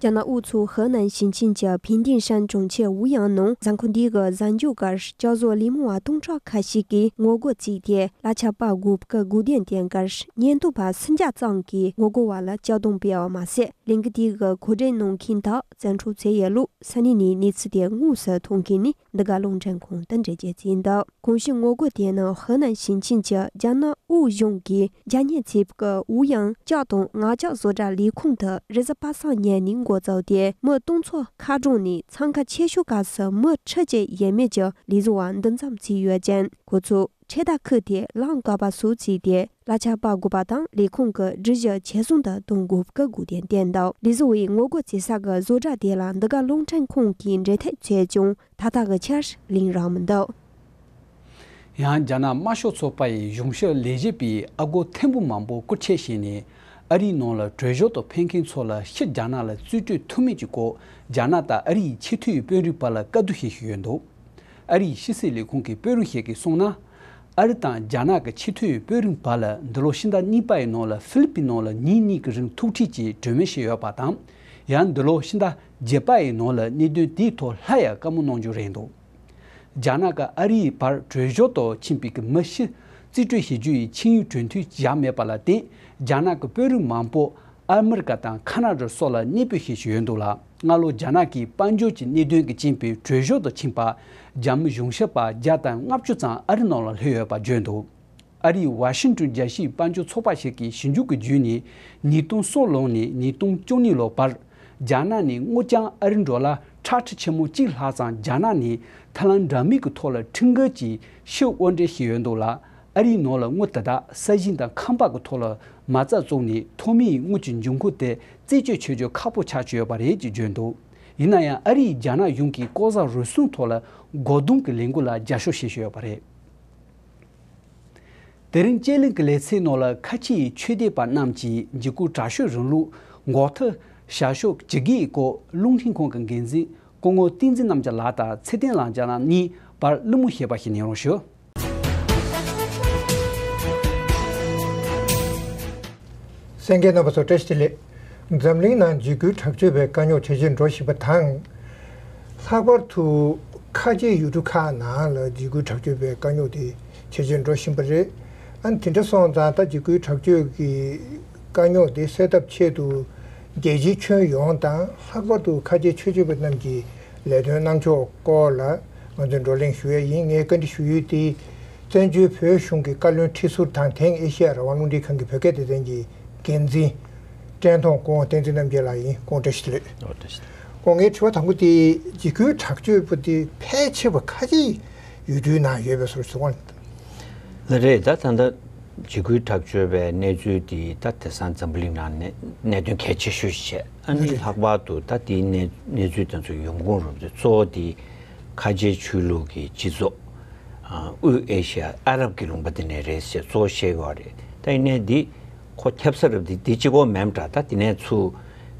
རྒྱ་ནག་དབུས་གཙང་ཧེ་ནན་ཞིང་ཆེན་གྱི་ཕིན་ཏིན་ཧྲན་གྲོང་ཁྱེར་ཝུ་ཡང་ནང་གཟའ་འཁོར་འདིའི་གི་གཟའ་མཇུག་ཁར་ལྕགས་བཟོ་ལས་མི་བ་སྟོང་ཕྲག་ཁ་ཤས་ཀྱིས་ངོ་རྒོལ་བྱས་ཏེ་གླ་ཆ་སྤར་དགོས་པའི་དགོས་འདུན་བཏོན་ཁར་ཉེན་རྟོག་པ་སུམ་བརྒྱ་ཙམ་གྱིས་ངོ་རྒོལ་བ་ལ་ལྕགས་རྡུང་སྤེལ་བ་མ་ཟད། ལས་འགུལ་དེའི་གི་གོ་སྒྲིག་གནང་མཁན་དག་བཙན་འཕྲོག་བྱས་ཡོད་ལུགས་ས་གནས་ནས་གནས་ཚུལ་དེ་དངོས་སུ་མཐོང་མཁན་ནི་འདི་ག་རླུང་འཕྲིན་ཁང་དང་འབྲེལ་བྱས་ཡིན་འདུག་གོང་ཞུས་ངོ་རྒོལ་དེ་ནི་ཧེ་ནན་ཞིང་ཆེན་གྱི་རྒྱ་ནག་དབུས་གཞུང་གིས་རྒྱ་ཉེ་ཚིབ་ཀྱི་ཝུ་ཡང་ལྕགས་དང་ངར་ལྕགས་བཟོ་གྲྭ་ལས་ཁུངས་དུ་རེས་གཟའ་པ་སངས་ཉིན་ནས་འགོ་བཙུགས་ཏེ་མི་སྟོང་ཚོ་མཁའ་གྲོང་ནས་འཚང་ཁ་ཆེ་ཤོས་སྐབས་སུ་མི་ཁྲི་གཅིག་ཡས་མས་ཀྱི་ལས་བཟོ་བ་འདུ་འཛོམས་བྱས་ཡོད་ཅིང་། ཁོ་ཚོས་ཁྲལ་དང་ཁུལ་དེ་ལམ་ག་པར་སོགས་བྱས་ཏེ་གླ་ཆ་སྤར་དགོས་པ་དང་ལས་ཁུངས་ཀྱི་སྒྲིག་གཞི་ཇེ་བཟང་དུ་གཏོང་དགོས་པའི་དགོས་འདུན་བཏོན་འདུག་ལས་བཟོ་བས་ངོ་རྒོལ་བྱེད་ས་གི་བཟོ་གྲྭ་དེ་ལ་འདི་ག་རླུང་འཕྲིན་ཁང་གིས་འབྲེལ་མཐུད་བྱས་ཀྱང་ད་ལྟ་གི་ཆར་ལན་རག་མི་འདུག་ཡང་རྒྱ་ནག་དམར་ཤོག་ཚོགས་པ་ཡི་གཞུང་ཞབས་ལས་བྱེད་པས་ཨ་སྒོར་ཐེར་འབུམ་མང་པོ་བསྐུར་ཆེད་བྱས་ནས་ཨ་རིའི་ནང་ལ་བྲོས་བྱོལ་དུ་ཕེབས་མཁན་ཚོ་ལ་ཕྱིར་རྒྱ་ནག་ལ་རྩིས་སྤྲོད་ཐུབ་མིན་གྱི་སྐོར་རྒྱ་ནག་དང་ཨ་རིའི་ཆེས་མཐོའི་དཔོན་རིགས་བར་ལ་བཀའ་བསྡུར་བྱེད་བཞིན་ཡོད་འདུག་ཨ་རིའི་ཕྱི་སྲིད་ལས་ཁུངས་ཀྱི་དཔོན་རིགས་ཤིག་གིས་གསུངས་ན། ཨ་རི་དང་རྒྱ་ནག་གི་ཆེས་མཐོའི་དཔོན་རིགས་བར་ལ་འདི་ལོ་ཕྱི་ཟླ་གཉིས་པ་ཡི་ནང་ལ་ཧྥི་ལི་པིན་ནང་ལ་ཉིན་གཉིས་ཀྱི་རིང་ཐུག་འཕྲད་ཀྱིས་གྲོས་མོལ་བྱས་ཡོད་པ་དང་། ཡང་འདི་ལོ་ཕྱི་ཟླ་བརྒྱད་པ་ཡི་ནང་ལ་གནད་དོན་དེའི་ཐོག་སླར་ཡང་བཀའ་མོལ་གནང་རྒྱུ་རེད་འདུག་རྒྱ་ནག་གིས་ཨ་རིའི་བར་བྲོས་བྱོལ་དུ་ཕྱིན་པའི་མི་ཕྱིར་རྩིས་སྤྲོད་བྱེད་རྒྱུ་ཡི་ཆིངས་ཡིག་གྲོས་མཐུན་བཞག་མེད་པ་ལ་བརྟེན་རྒྱ་ནག་གི་དཔོན་རིགས་མང་པོ་ཨ་མི་རི་ཀ་དང་ཁ་ན་ཌ་སོགས་ལ་གནས་སྤོས་བྱེད་བཞིན་ཡོད་འདུག་ལ། སྔ་ལོ་རྒྱ་ནག་གིས་དཔལ་འབྱོར་གྱི་གནད་དོན་གྱི་རྐྱེན་པས་བྲོས་བྱོལ་དུ་ཕྱིན་པ་རྒྱ་མི་གཞུང་ཞབས་པ་བརྒྱ་དང་ལྔ་བཅུ་ཙམ་ཨ་རི་ནང་ལ་ལྷོད་ཡོད་པ་བརྗོད་འདུག་ཨ་རིའི་ཝ་ཤིང་ཏོན་རྒྱལ་སྤྱིའི་དཔལ་འབྱོར་ཚོགས་པ་ཞིག་གིས་ཞིབ་འཇུག་གི་བརྒྱུད་ནས་ཉིས་སྟོང་སོ་ལོ་ནས་ཉིས་སྟོང་བཅུ་གཉིས་ལོ་བར་རྒྱ་ནག་ནས་དངུལ་རྐྱང་ཨ་རི་ཌོ་ལར་ཁྲག་ཁྲིག་ཆེན་མོ་གཅིག་ལྷག་ཙམ་རྒྱ་ནག་ནས་ཐབས་ལམ་འདྲ་མིན་གྱི་ཐོག་ལ་ཁྲིམས་འགལ་གྱིས་ཕྱིར་དབོར་འདྲེན་བྱས་ཡོད་འདུག་ལ། ཨ་རིའི་ནང་ལ་དངུལ་དེ་དག་ས་ཞིང་དང་ཁང་པ་གི་ཐོག་ལ་མ་རྩ་བཙུགས་ནས་ཐོན་མིའི་དངུལ་གྱི་འབྱུང་ཁུངས་དེ་རྩད་གཅོད་བྱེད་རྒྱུ་ཁག་པོ་ཆགས་ཀྱི་ཡོད་པ་རེད་ཅེས་བརྗོད་འདུག་ཡིན་ན་ཡང་ཨ་རིས་རྒྱ་ནག་གཞུང་གིས་ལྐོག་ཟ་རུལ་སུངས་ཐོག་ལ་སྒོ་རྡུང་གི་ལས་འགུལ་ལ་རྒྱབ་སྐྱོར་བྱེད་བཞིན་ཡོད་པ་རེད། དེ་རིང་སྤྱི་གླིང་གི་ལེ་ཚན་ནང་ལ་ཁ་ཆེའི་ཆོས་དད་པ་རྣམས་ཀྱིས་འཇིགས་སྐུལ་དྲག་ཤོས་རིང་ལུགས་འགོག་ཐབས་བྱ་ཕྱོགས་ཇི་དགོས་སྐོར་རླུང་འཕྲིན་ཁང་གི་འགན་འཛིན་སྐུ་ངོ་བསྟན་འཛིན་རྣམ་རྒྱལ་ལགས་དང་ཚེ་བརྟན་ལགས་རྣམ་གཉིས་བར་གླེང་མོལ་བྱས་པ་ཞིག་གནང་རོགས་ཞུ། གསན་མཁན་རྣམ་པ་ཚོ་བཀྲ་ཤིས་བདེ་ལེགས། འཛམ་གླིང་ནང་འཇིགས་སྐུལ་དྲག་སྤྱོད་པའི་དཀའ་རྙོག་ཇེ་ཆེར་འགྲོ་བཞིན་པ་དང་། ལྷག་པར་དུ་ ཁ་ཆེའི་ཡུལ་གྲུ་ཁག་ནང་ལ་འཇིགས་སྐུལ་དྲག་སྤྱོད་པའི་དཀའ་རྙོག་དེ་ཇེ་ཆེར་འགྲོ་བཞིན་པ་རེད། ཨ་ནི་དེ་འདྲ་སོང་ཙང་ད་འཇིགས་སྐུལ་དྲག་སྤྱོད་ཀྱི་དཀའ་རྙོག་དེ་སེལ་ཐབས་ཆེད་དུ་རྒྱལ་སྤྱིའི་ཁྱོན་ཡོངས་དང་ལྷག་པར་དུ་ཁ་ཆེའི་ཆོས་བྱེད་པ་རྣམས་ཀྱིས་ལས་དོན་གནང་ཕྱོགས་སྐོར་ལ་ང་ཚོས་བགྲོ་གླེང་ཞུ་ཡས་ཡིན། ངས་བཀའ་འདྲི་ཞུ་ཡུལ་དེ་བཙན་བྱོལ་བོད་གཞུང་གི་བཀའ་བློན་ཁྲི་ཟུར་དང་དེང་ཨེ་ཤེ་ཡ་རང་དབང་རླུང་འཕྲིན་ཁང་གི་བོད་སྐད་སྡེ་ཚན་གྱི་འགན་འཛིན་བཀྲས་མཐོང་སྐུ་ངོ་བསྟན་འཛིན་རྣམ་རྒྱལ་ལགས་ཡིན། སྐུ་ངོ་བཀྲ་ཤིས་བདེ་ལེགས། ཨོ་བཀྲ་ཤིས་བདེ་ལེགས། སྐུ་ངོ་ངའི་དྲི་བ་དང་པོ་དེ་འཇིགས་སྐུལ་དྲག་སྤྱོད་པ་དེ་ཕལ་ཆེ་བ་ཁ་ཆེའི་ཡུལ་གྲུའི་ནང་ཡོད་པའི་བཟོ་འདྲ་ཞིག་འདུག་ག་ལགས་རེད། ད་ད་ལྟ་འཇིགས་སྐུལ་དྲག་སྤྱོད་པའི་གནས་ཚུལ་དེ་ད་དེང་སང་འཛམ་བུ་གླིང་ནང་གནད་གནད་དོན་གལ་ཆེ་ཤོས་ཤིག་བྱས། ཨ་ནི་ལྷག་པར་དུ་ད་དེའི་གནས་གནས་ཚུལ་དེ་ཚོ་ཡོང་ཁུངས་རུབ་དེ་གཙོ་བོ་དེ་ཁ་ཆེའི་ཆོས་ལུགས་ཀྱི་སྤྱི་ཚོགས་ཨ་དབུས་ཨེ་ཤི་ཡ་ཨ་རབ་ཀྱི་ལུང་པ་དེ་ནས་རེད་ཟེར་གཙོ་བོ་བཤད་ཀྱི་ཡོད་རེད། ད་ཡིན་ནའི་འདི་ཁོ་ཁྱབ་ས་རབ་དེ་དེ་གཅིག་པོ་མིན་འདྲ། ད་དེ་ནས་ཚུར་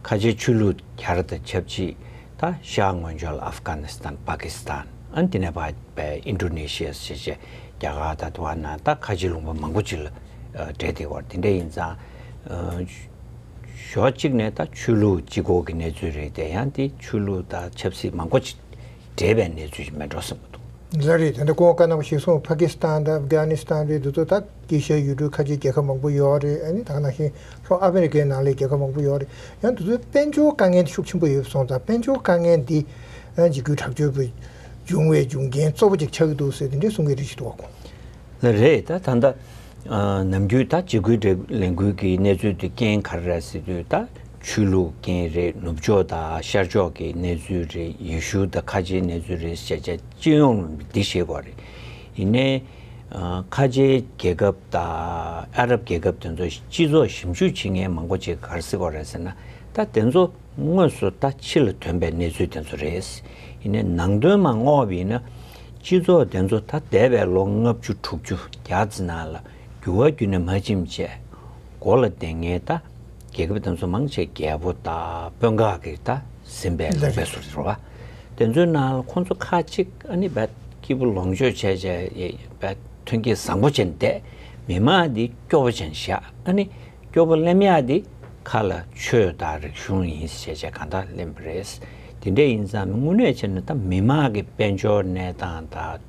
ཁ་ཆེའི་ཆོས་ལུགས་གྱར་དང་ཆབས་ཅིག་ད་ཤར་ངོས་ཕྱོགས་ལ་ཨབ་གྷ་ནི་སི་ཐན། པ་ཀི་སི་ཐན། ཨ་ནི་དེ་ནས་ཕར་པའི་ཨིན་ཌོ་ནེ་ཤི་ཡ་ཞེས་བྱས་རྒྱ་གར་དང་དེ་བ་ན་ད་ཁ་ཆེའི་ལུང་པ་མང་པོ་ཅིག་ལ་ཨ་འབྲེལ་བསྡད་ཡོད་རེད། དེ་འདྲ་ཡིན་ཙང་ཨ་ཕྱོགས་གཅིག་ནས་ད་ཆོས་ལུགས་གཅིག་པོ་གི་གནས་ཚུལ་རེད། དེ་ཡང་དེ་ཆོས་ལུགས་དང་ཆབ་སྲིད་མང་པོ་ཅིག་འབྲེལ་བའི་གནས་ཚུལ་ཞིག་མིན་འགྲོ་བསམ་གྱི་འདུག་ལགས་རེད། དེ་འདྲ་སྐུ་ངོ་བཀའ་གནང་བ་གཞིར་བཟུང་ཕ་ཀི་སི་ཐན་དང་ཨབ་གྷ་ནི་སི་ཐན་རེད། འདི་ཚོ་ད་དཀྱིལ་ཤར་ཡུལ་གྲུའི་ཁ་ཆེའི་རྒྱལ་ཁབ་མང་པོ་ཡོད་རེད། ཨ་ནི་ད་ག་ནང་བཞིན་ལྷོ་ཨ་མེ་རི་ཀའི་ནང་ལའི་རྒྱལ་ཁབ་མང་པོ་ཡོད་རེད། ཡང་འདི་ཚོའི་དཔལ་འབྱོར་དཀའ་ངལ་འདི་ཤུགས་ཆེན་པོ་ཡོད་པ་སོང་ཙང་དཔལ་འབྱོར་དཀའ་ངལ་འདི་ཨ་འཇིགས་སྐུལ་དྲག་སྤྱོད་པ་འབྱུང་བའི་རྒྱུ་རྐྱེན་གཙོ་བོ་ཅིག་ཆགས་ཀྱི་འདུག་ཟེར་དེ་འདྲའི་གསུང་མཁན་རེ་ཞིག་འདུག་ག་ལགས་རེད། ད་ད་ལྟ་ཨ་ནམ་རྒྱུན་ད་འཇིགས་སྐུལ་དྲག་ལས་འགུལ་གྱི་གནས་ཚུལ་དེ་རྐྱེན་ག་རེ་རེད་ཟེར་དུས་ད་ཆོས་ལུགས་རྐྱེན་རེད། ནུབ་ཕྱོགས་དང་ཤར་ཕྱོགས་ཀྱི་གནས་ཚུལ་རེད། ཡེ་ཤུ་དང་ཁ་ཆེའི་གནས་ཚུལ་རེད་ཟེར་བྱས་སྤྱི་ཡོངས་འདི་བཤད་དགོས་རེད། ཡིན་ནའི་ཨ་ཁ་ཆེའི་རྒྱལ་ཁབ་དང་ཨ་རབ་རྒྱལ་ཁབ་དེ་ཚོ་སྤྱི་ཚོགས་ཞིབ་འཇུག་བྱེད་མཁན་མང་པོ་ཅིག་ག་རེ་ཟེར་དགོས་རེད་ཟེར་ན། ད་དེ་ཚོ་དངོས་སུ་ད་ཕྱི་ལ་ཐོན་པའི་གནས་ཚུལ་དེ་ཚོ་རེད། ཡིན་ནའི་ནང་དོན་མར་བསྔོགས་པ་ཡིན་ན། སྤྱི་ཚོགས་དེ་ཚོ་ད་འདས་པའི་ལོ་ལྔ་བཅུ་དྲུག་ཅུ་བརྒྱ་ཙམ་ནང་ལ་འགྱུར་བ་ཁྱོན་ནས་མ་ཕྱིན་བྱས། འགོ་ལ་བསྡད་མཁན་ད་རྒྱལ་ཁབ་དེ་ཚོ་མང་ཆེ་རྒྱལ་པོ་དང་དཔོན་ཁག་གིས་ད་ཟིན་པའི་ལུང་པའི་ཟུར་རེད་བ། དེ་ཚོའི་ནང་ལ་ཁོང་ཚོ་ཁག་ཅིག་ཨ་ནི་བས་སྐྱིད་པོ་ལོངས་སྤྱོད་བྱས་བྱས་བས་ཐོན་སྐྱེད་བཟང་པོ་བྱས་ནས་བསྡད། མི་མང་འདི་སྐྱོ་པོ་བྱས་ནས་བཞག་ཨ་ནི། སྐྱོ་པོ་གླེང་ཡག་འདི་ཁ་ལ་ཆོས་དང་རིག་གཞུང་ཡིན་ཞེས་བྱས་གང་ལྟར་གླེང་བ་རེད། དེ་འདྲ་ཡིན་ཙང་དངོས་གནས་བྱས་ན་ད་མི་མང་གི་དཔལ་འབྱོར་གནས་སྟངས་དང་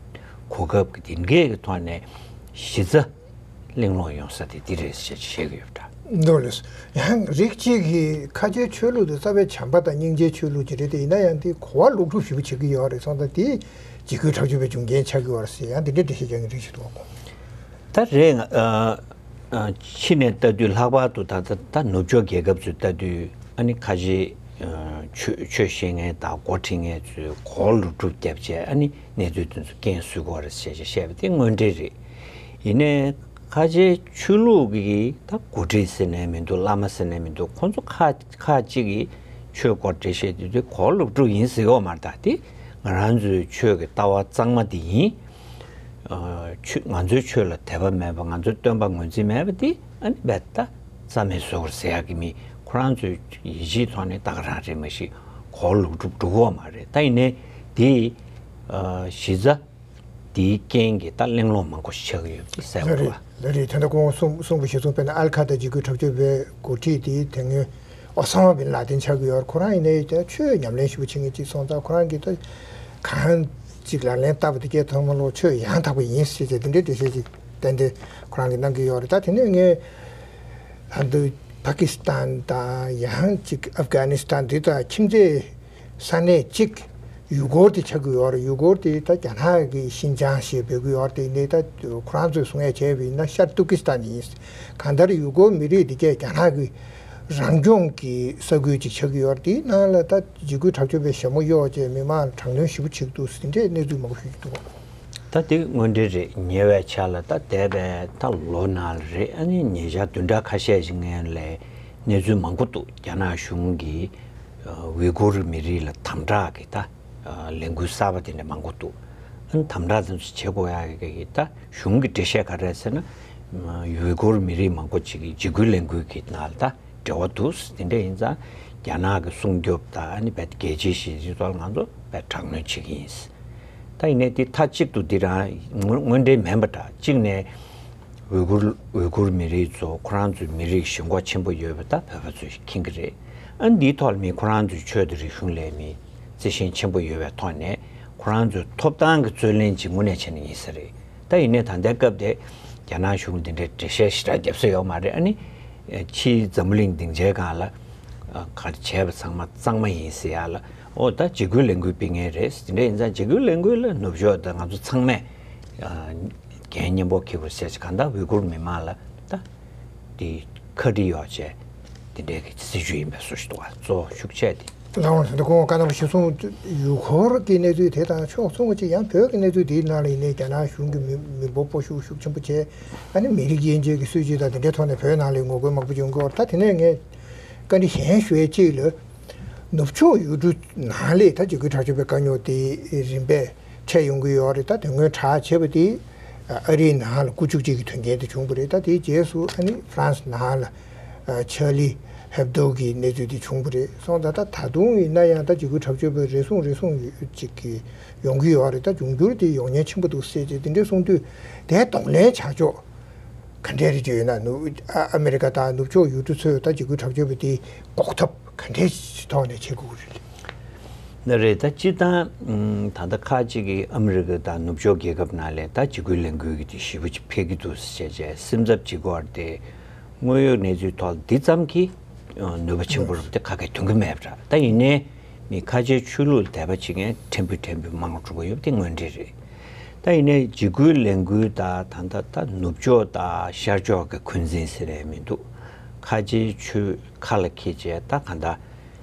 གོ་སྐབས་ཀྱི་དེ་འདྲའི་གི་ཐོག་ནས་གཞི་རྩ་གླེང་སློང་ཡོང་ས་དེ་འདི་རེད་ཞེས་བཤད་ཀྱི་ཡོད་པ་འདྲ། འདུག་ལགས། ཡང་རིགས་གཅིག་གིས་ཁ་ཆེའི་ཆོས་ལུགས་དེ་རྩ་བའི་བྱམས་པ་དང་སྙིང་རྗེའི་ཆོས་ལུགས་ཅིག་རེད་དེ། ཡིན་ན་ཡང་དེ་གོ་བ་ལོག་སྒྲུབ་ཞེ་པོ་བྱེད་ཀྱི་ཡོད་རེད་སོང་ཙང་དེ་འཇིགས་སྐུལ་དྲག་སྤྱོད་པའི་རྒྱུ་རྐྱེན་ཆགས་ཀྱི་ཡོད་རེད་ཟེར། ཡང་དེ་འདྲའི་འགྲེལ་བཤད་རྒྱག་མཁན་རིགས་ཤིག་འདུག་ག་ད་རེད། ང་ཨ་ཨ་ཕྱི་ནས་ལྟ་དུས་ལྷག་པར་དུ་ད་ལྟ་ད་ནུབ་ཕྱོགས་རྒྱལ་ཁབ་ཚོས་ལྟ་དུས་ཨ་ནི་ཁ་ཆེ་ཨ་ཆོས་ཆོས་བཤད་མཁན་དང་འགོ་ཁྲིད་མཁན་ཚོས་གོ་ལུག་སྒྲུབ་བརྒྱབ་བྱས་ཨ་ནི་གནས་ཚུལ་དེ་ཚོ་རྐྱེན་བཟོ་གི་ཡོད་རེད་ཟེར་བྱས་བཤད་པ་དེ་དངོས་འབྲེལ་རེད། ཡིན་ནའི་ཁ་ཆེ་ཆོས་ལུགས་ཀྱི་ད་འགོ་ཁྲིད་ཟེར་ནའི་མི་འདུག་བླ་མ་ཟེར་ནའི་མི་འདུག་ཁོང་ཚོ་ཁ་ཁ་ཅིག་གིས་ཆོས་སྐོར་འགྲེལ་བཤད་དེ་དུས་གོ་ལུག་སྒྲུབ་ཡིན་ཟེར་གི་ཡོད་མ་རེད། ད་དེ་ང་རང་ཚོའི་ཆོས་ཀྱི་ལྟ་བ་གཙང་མ་དེ་ཡིན། ཨ་ཆོས་ང་ཚོའི་ཆོས་ལ་དད་པ་མེད་པ། ང་ཚོའི་སྟོན་པ་ངོས་འཛིན་མེད་པ་འདི་ཨ་ནི་རྦད་དེ་རྩ་མེད་བཟོ་དགོས་ཟེར་ཡག་གི་མི་ཁོ་རང་ཚོའི་ཡིད་ཆེས་ཐོག་ནས་ད་ག་རང་རེད། མ་གཞི་གོ་ལུག་སྒྲུབ་འགྲོ་གི་ཡོད་མ་རེད། ད་ཡིན་ནའི་འདི་ཨ་གཞི་རྩ་འདིའི་རྐྱེན་གྱིས་ད་གླེང་སློང་མང་པོ་ཞིག་ཆགས་ཀྱི་ཡོད་པ་གསལ་པོ་རེད། ལགས་རེད། དེ་འདྲ་ཁོང་གསུང་གསུང་པ་གཞིར་བཟུང་དཔེར་ན་ཨལ་ཁ་ད་འཇིགས་སྐུལ་དྲག་སྤྱོད་པའི་འགོ་ཁྲིད་དེ་དེ་སྔོན་ཨོ་ས་མ་བིན་ལ་དན་ཆགས་ཀྱི་ཡོད་རེད། ཁོ་རང་ཡིན་ནའི་ད་ཆོས་ཉམས་ལེན་ཞེ་པོ་བྱེད་མཁན་ཅིག་སོང་ཙང་ཁོ་རང་གིས་ད་གང་ཅིག་ལག་ལེན་བསྟར་བ་དེ་སྐད་ཐོག་མ་ལོག་ཆོས་ཡང་དག་པ་ཡིན་ཞེས་བྱས་དེ་འདྲའི་འགྲེལ་བཤད་ཅིག་ཏན་ཏན་ཁོ་རང་གིས་གནང་གི་ཡོད་རེད། ད་དེ་ནས་ངས་ད་འདི་པ་ཀི་སི་ཐན་དང་ཡང་ཅིག་ཨབ་གྷ་ནི་སི་ཐན་འདི་དང་ཁྱིམ་མཚེས་ས་གནས་གཅིག་ཡུ་གུར་དེ་ཆགས་ཀྱི་ཡོད་རེད། ཡུ་གུར་དེ་ད་རྒྱ་ནག་གི་ཤིན་ཅང་ཞེས་འབོད་ཀྱི་ཡོད་རེད། དེ་ནས་ད་ཁོ་རང་ཚོས་གསུང་ཡས་བྱས་པ་ཡིན་ན་ཤར་ཏུར་ཀི་སི་ཐན་ཡིན། གང་ལྟར་ཡུ་གུར་མི་རིགས་འདི་གས་རྒྱ་ནག་གི་རང་སྐྱོང་གི་ས་ཁུལ་ཅིག་ཆགས་ཀྱི་ཡོད་རེད། དེའི་ནང་ལ་ད་འཇིགས་སྐུལ་དྲག་སྤྱོད་པའི་ཞྭ་མོ་གཡོགས་བྱས་མི་མང་དྲག་གནོན་ཞེ་པོ་བྱེད་ཀྱི་འདུག་ཟེར་འདྲའི་གནས་ཚུལ་མང་པོ་ཞིག་འདུག་ད་དེ་དངོས་འབྲེལ་རེད། ཉེ་བའི་ཆར་ལ་ད་འདས་པའི་ད་ལོ་ནང་ལ་རེད། ཨ་ནི་ཉེ་ཆར་བདུན་ཕྲག་ཁ་ཤས་ཤིག་སྔོན་ལ་གནས་ཚུལ་མང་པོ་འདུག་རྒྱ་ནག་གཞུང་གིས་ཨ་ཝི་གུར་མི་རིགས་ལ་དམ་དྲག་གི་ད་ཨ་ལས་འགུལ་གསར་པ་དེ་འདྲ་མང་པོ་འདུག་ཨ་ནི་དམ་དྲག་དེ་ཚོ་བྱེད་དགོས་ཡག་གི་ད་གཞུང་གི་འགྲེལ་བཤད་ག་རེ་རེད་ཟེར་ན། ཝི་གུར་མི་རིགས་མང་པོ་ཅིག་གིས་འཇིགས་སྐུལ་ལས་འགུལ་གྱི་ནང་ལ་ད་འབྲེལ་བ་འདུག་དེ་འདྲ་ཡིན་ཙང་རྒྱ་ནག་གི་སྲུང་སྐྱོབ་དང་ཨ་ནི་བས་རྒྱལ་སྤྱིའི་ཞི་བདེའི་ཐོག་ལ་ང་ཚོ་བས་དྲག་གནོན་བྱེད་ཀྱི་ཡིན། ད་ཡིན་ནའི་དེ་མཐའ་གཅིག་ཏུ་འདི་རང་དངོས་དངོས་འབྲེལ་མིན་པ་འདྲ། གཅིག་ནས་ཝི་གུར་ཝི་གུར་མི་རིགས་ཚོ་ཁོ་རང་ཚོའི་མི་རིགས་ཞེན་ཁོག་ཆེན་པོ་ཡོད་པ་ད་བོད་པ་ཚོས་མཁྱེན་གྱི་རེད། ཨ་ནི་འདིའི་ཐོག་ལ་མི་ཁོ་རང་ཚོའི་ཆོས་དང་རིག་གཞུང་ལ་མི་བརྩི་ཞེན་ཆེན་པོ་ཡོད་པའི་ཐོག་ནས་ཁོ་ ཁོ་རང་ཚོའི་ཐོབ་ཐང་གི་རྩོད་གླེང་ཅིག་དངོས་གནས་བྱས་ན་ཡིན་ས་རེད། ད་ཡིན་ནའི་ད་ལྟའི་སྐབས་དེ་རྒྱ་ནག་གཞུང་འདི་འདྲའི་འགྲེལ་བཤད་ཞེ་དྲག་རྒྱབ་ས་ཡོད་མ་རེད། ཨ་ནི་ཕྱིའི་འཛམ་བུ་གླིང་སྡིངས་ཆའི་སྒང་ལ་ག་རེ་བྱས་པ་ཚང་མ་གཙང་མ་ཡིན་ཟེར་ཡ་ལ། ཨོ་ད་འཇིགས་སྐུལ་ལས་འགུལ་སྤེལ་མཁན་རེད། དེ་འདྲ་ཡིན་ཙང་འཇིགས་སྐུལ་ལས་འགུལ་ལ་ནུབ་ཕྱོགས་དང་ང་ཚོ་ཚང་མས་འགན་མཉམ་པོ་འཁྱེར་དགོས་ཟེར་ཅིག་གང་ལྟར་ཝི་གུར་མི་མང་ལ་ད་དེ་ཁ་བྲལ་ཡོད་ཅེས་དེ་འདྲའི་གི་སྲིད་ཇུས་ཡིན་པའི་བཟོ་ཞིག་འདུག་བ། གཙོ་བོ་ཤུགས་ཆེ་དེ། ལགས་འོང་། ད་ལྟ་སྐུ་ངོ་ཀརྣ་པ་ཞུ་སོང་། ཡུལ་སྐོར་གྱི་གནས་ཚུལ་དེ་དང་ཕྱོགས་མཚུངས་པ་ཅིག་ཡང་བོད་ཀྱི་གནས་ཚུལ་དེའི་ནང་ལ་ཡིན་ནའི་རྒྱ་ནག་གཞུང་གིས་མི་མི་འབོར་སྤོ་བཤུག་ཤུགས་ཆེན་པོ་བྱས། ཨ་ནི་མི་རིགས་དབྱེ་འབྱེད་ཀྱི་སྲིད་ཇུས་དང་དེ་འདྲའི་ཐོག་ནས་བོད་ནང་ལ་ངོ་རྒོལ་མང་པོ་ཡོང་གི་ཡོད་རེད། ད་དེ་ནས་ངས་བཀའ་འདྲི་གཞན་ཞུ་ཡས་གཅིག་ལ། ནུབ་ཕྱོགས་ཡུལ་གྲུ་ནང་ལ་ད་འཇིགས་སྐུལ་དྲག་སྤྱོད་པའི་དཀའ་རྙོག་དེ་རིམ་པས་འཕྲད་ཡོང་གི་ཡོད་རེད། ད་དེ་སྔོན་དྲག་བྱས་པ་དེ་ཨ་རིའི་ནང་ལ་རྐུ་བཅུག་བྱེད་ཀྱི་དོན་རྐྱེན་དེ་བྱུང་བ་རེད། ད་དེའི་རྗེས་སུ་ཨ་ནི་ཧྥ་རན་སི་ནང་ལ་ཆར་ལི་ཧེབ་དོ་གི་གནས་ཚུལ་དེ་བྱུང་བ་རེད། སོང་ཙང་ད་ད་དུང་ཡིན་ན་ཡང་ད་འཇིགས་སྐུལ་དྲག་སྤྱོད་པ་རེ་ཟུང་རེ་ཟུང་ཡོད་ཅིག་གི་ཡོང་གི་ཡོད་རེད། ད་འབྱུང་འགྱུར་དེ་ཡོང་ཉེན་ཆེན་པོ་འདུག་ཟེར་བྱས་དེ་འདྲའི་གསུང་དུས། དེའི་གདོང་ལེན་བྱ་ཕྱོགས་ག་འདྲས་རེད་ཅེས་ཡོད་ན། ནུབ་ཨ་ཨ་མེ་རི་ཀ་དང་ནུབ་ཕྱོགས་ཡུལ་གྲུ་ཚོས་ད་འཇིགས་སྐུལ་དྲག་སྤྱོད་པ་དེ་འགོག་ཐབས་ག་འདྲས་ཐོག་ནས་བྱེད་དགོས་ཀྱི་རེད། ད་རེད། ད་སྤྱིར་བཏང་ད་ལྟ་ཁ་ཅིག་གིས་ཨ་མེ་རི་ཀ་དང་ནུབ་ཕྱོགས་རྒྱལ་ཁབ་ནང་ལ་ད་འཇིགས་སྐུལ་ལས་འགུལ་གྱི་དེ་ཞེ་པོ་ཅིག་འཕེལ་གྱི་འདུག་ཟེར་བྱས་བྱས་སེམས་འཚབ་བྱེད་ཀྱི་ཡོད་རེད་དེ། དངོས་ཡོད་གནས་ཚུལ་ཐོག་འདི་ཙམ་གྱིས་ནུས་པ་ཆེན་པོ་རུ་དེ་ཁ་སྐད་ཐོན་གྱི་མེད་པ་འདྲ། ད་ཡིན་ནའི་མི་ཁ་ཆེའི་ཆོས་ལུགས་དད་པ་བྱེད་མཁན་ཕྲན་བུ་ཕྲན་བུ་མང་རུ་འགྲོ་གི་ཡོད་པ་དེ་དངོས་འབྲེལ་རེད། ད་ཡིན་ནའི་འཇིགས་སྐུལ་ལས་འགུལ་ད་ད་ད་ད་ནུབ་ཕྱོགས་ད་ཤར་ཕྱོགས་ཀྱི་འཁོན་འཛིན་ཟེར་ཡས་མི་འདུག་ཁ་ཆེའི་ཆོས་ཁ་ལ་འཁྱེར་བྱས་ད་གང་ལྟར།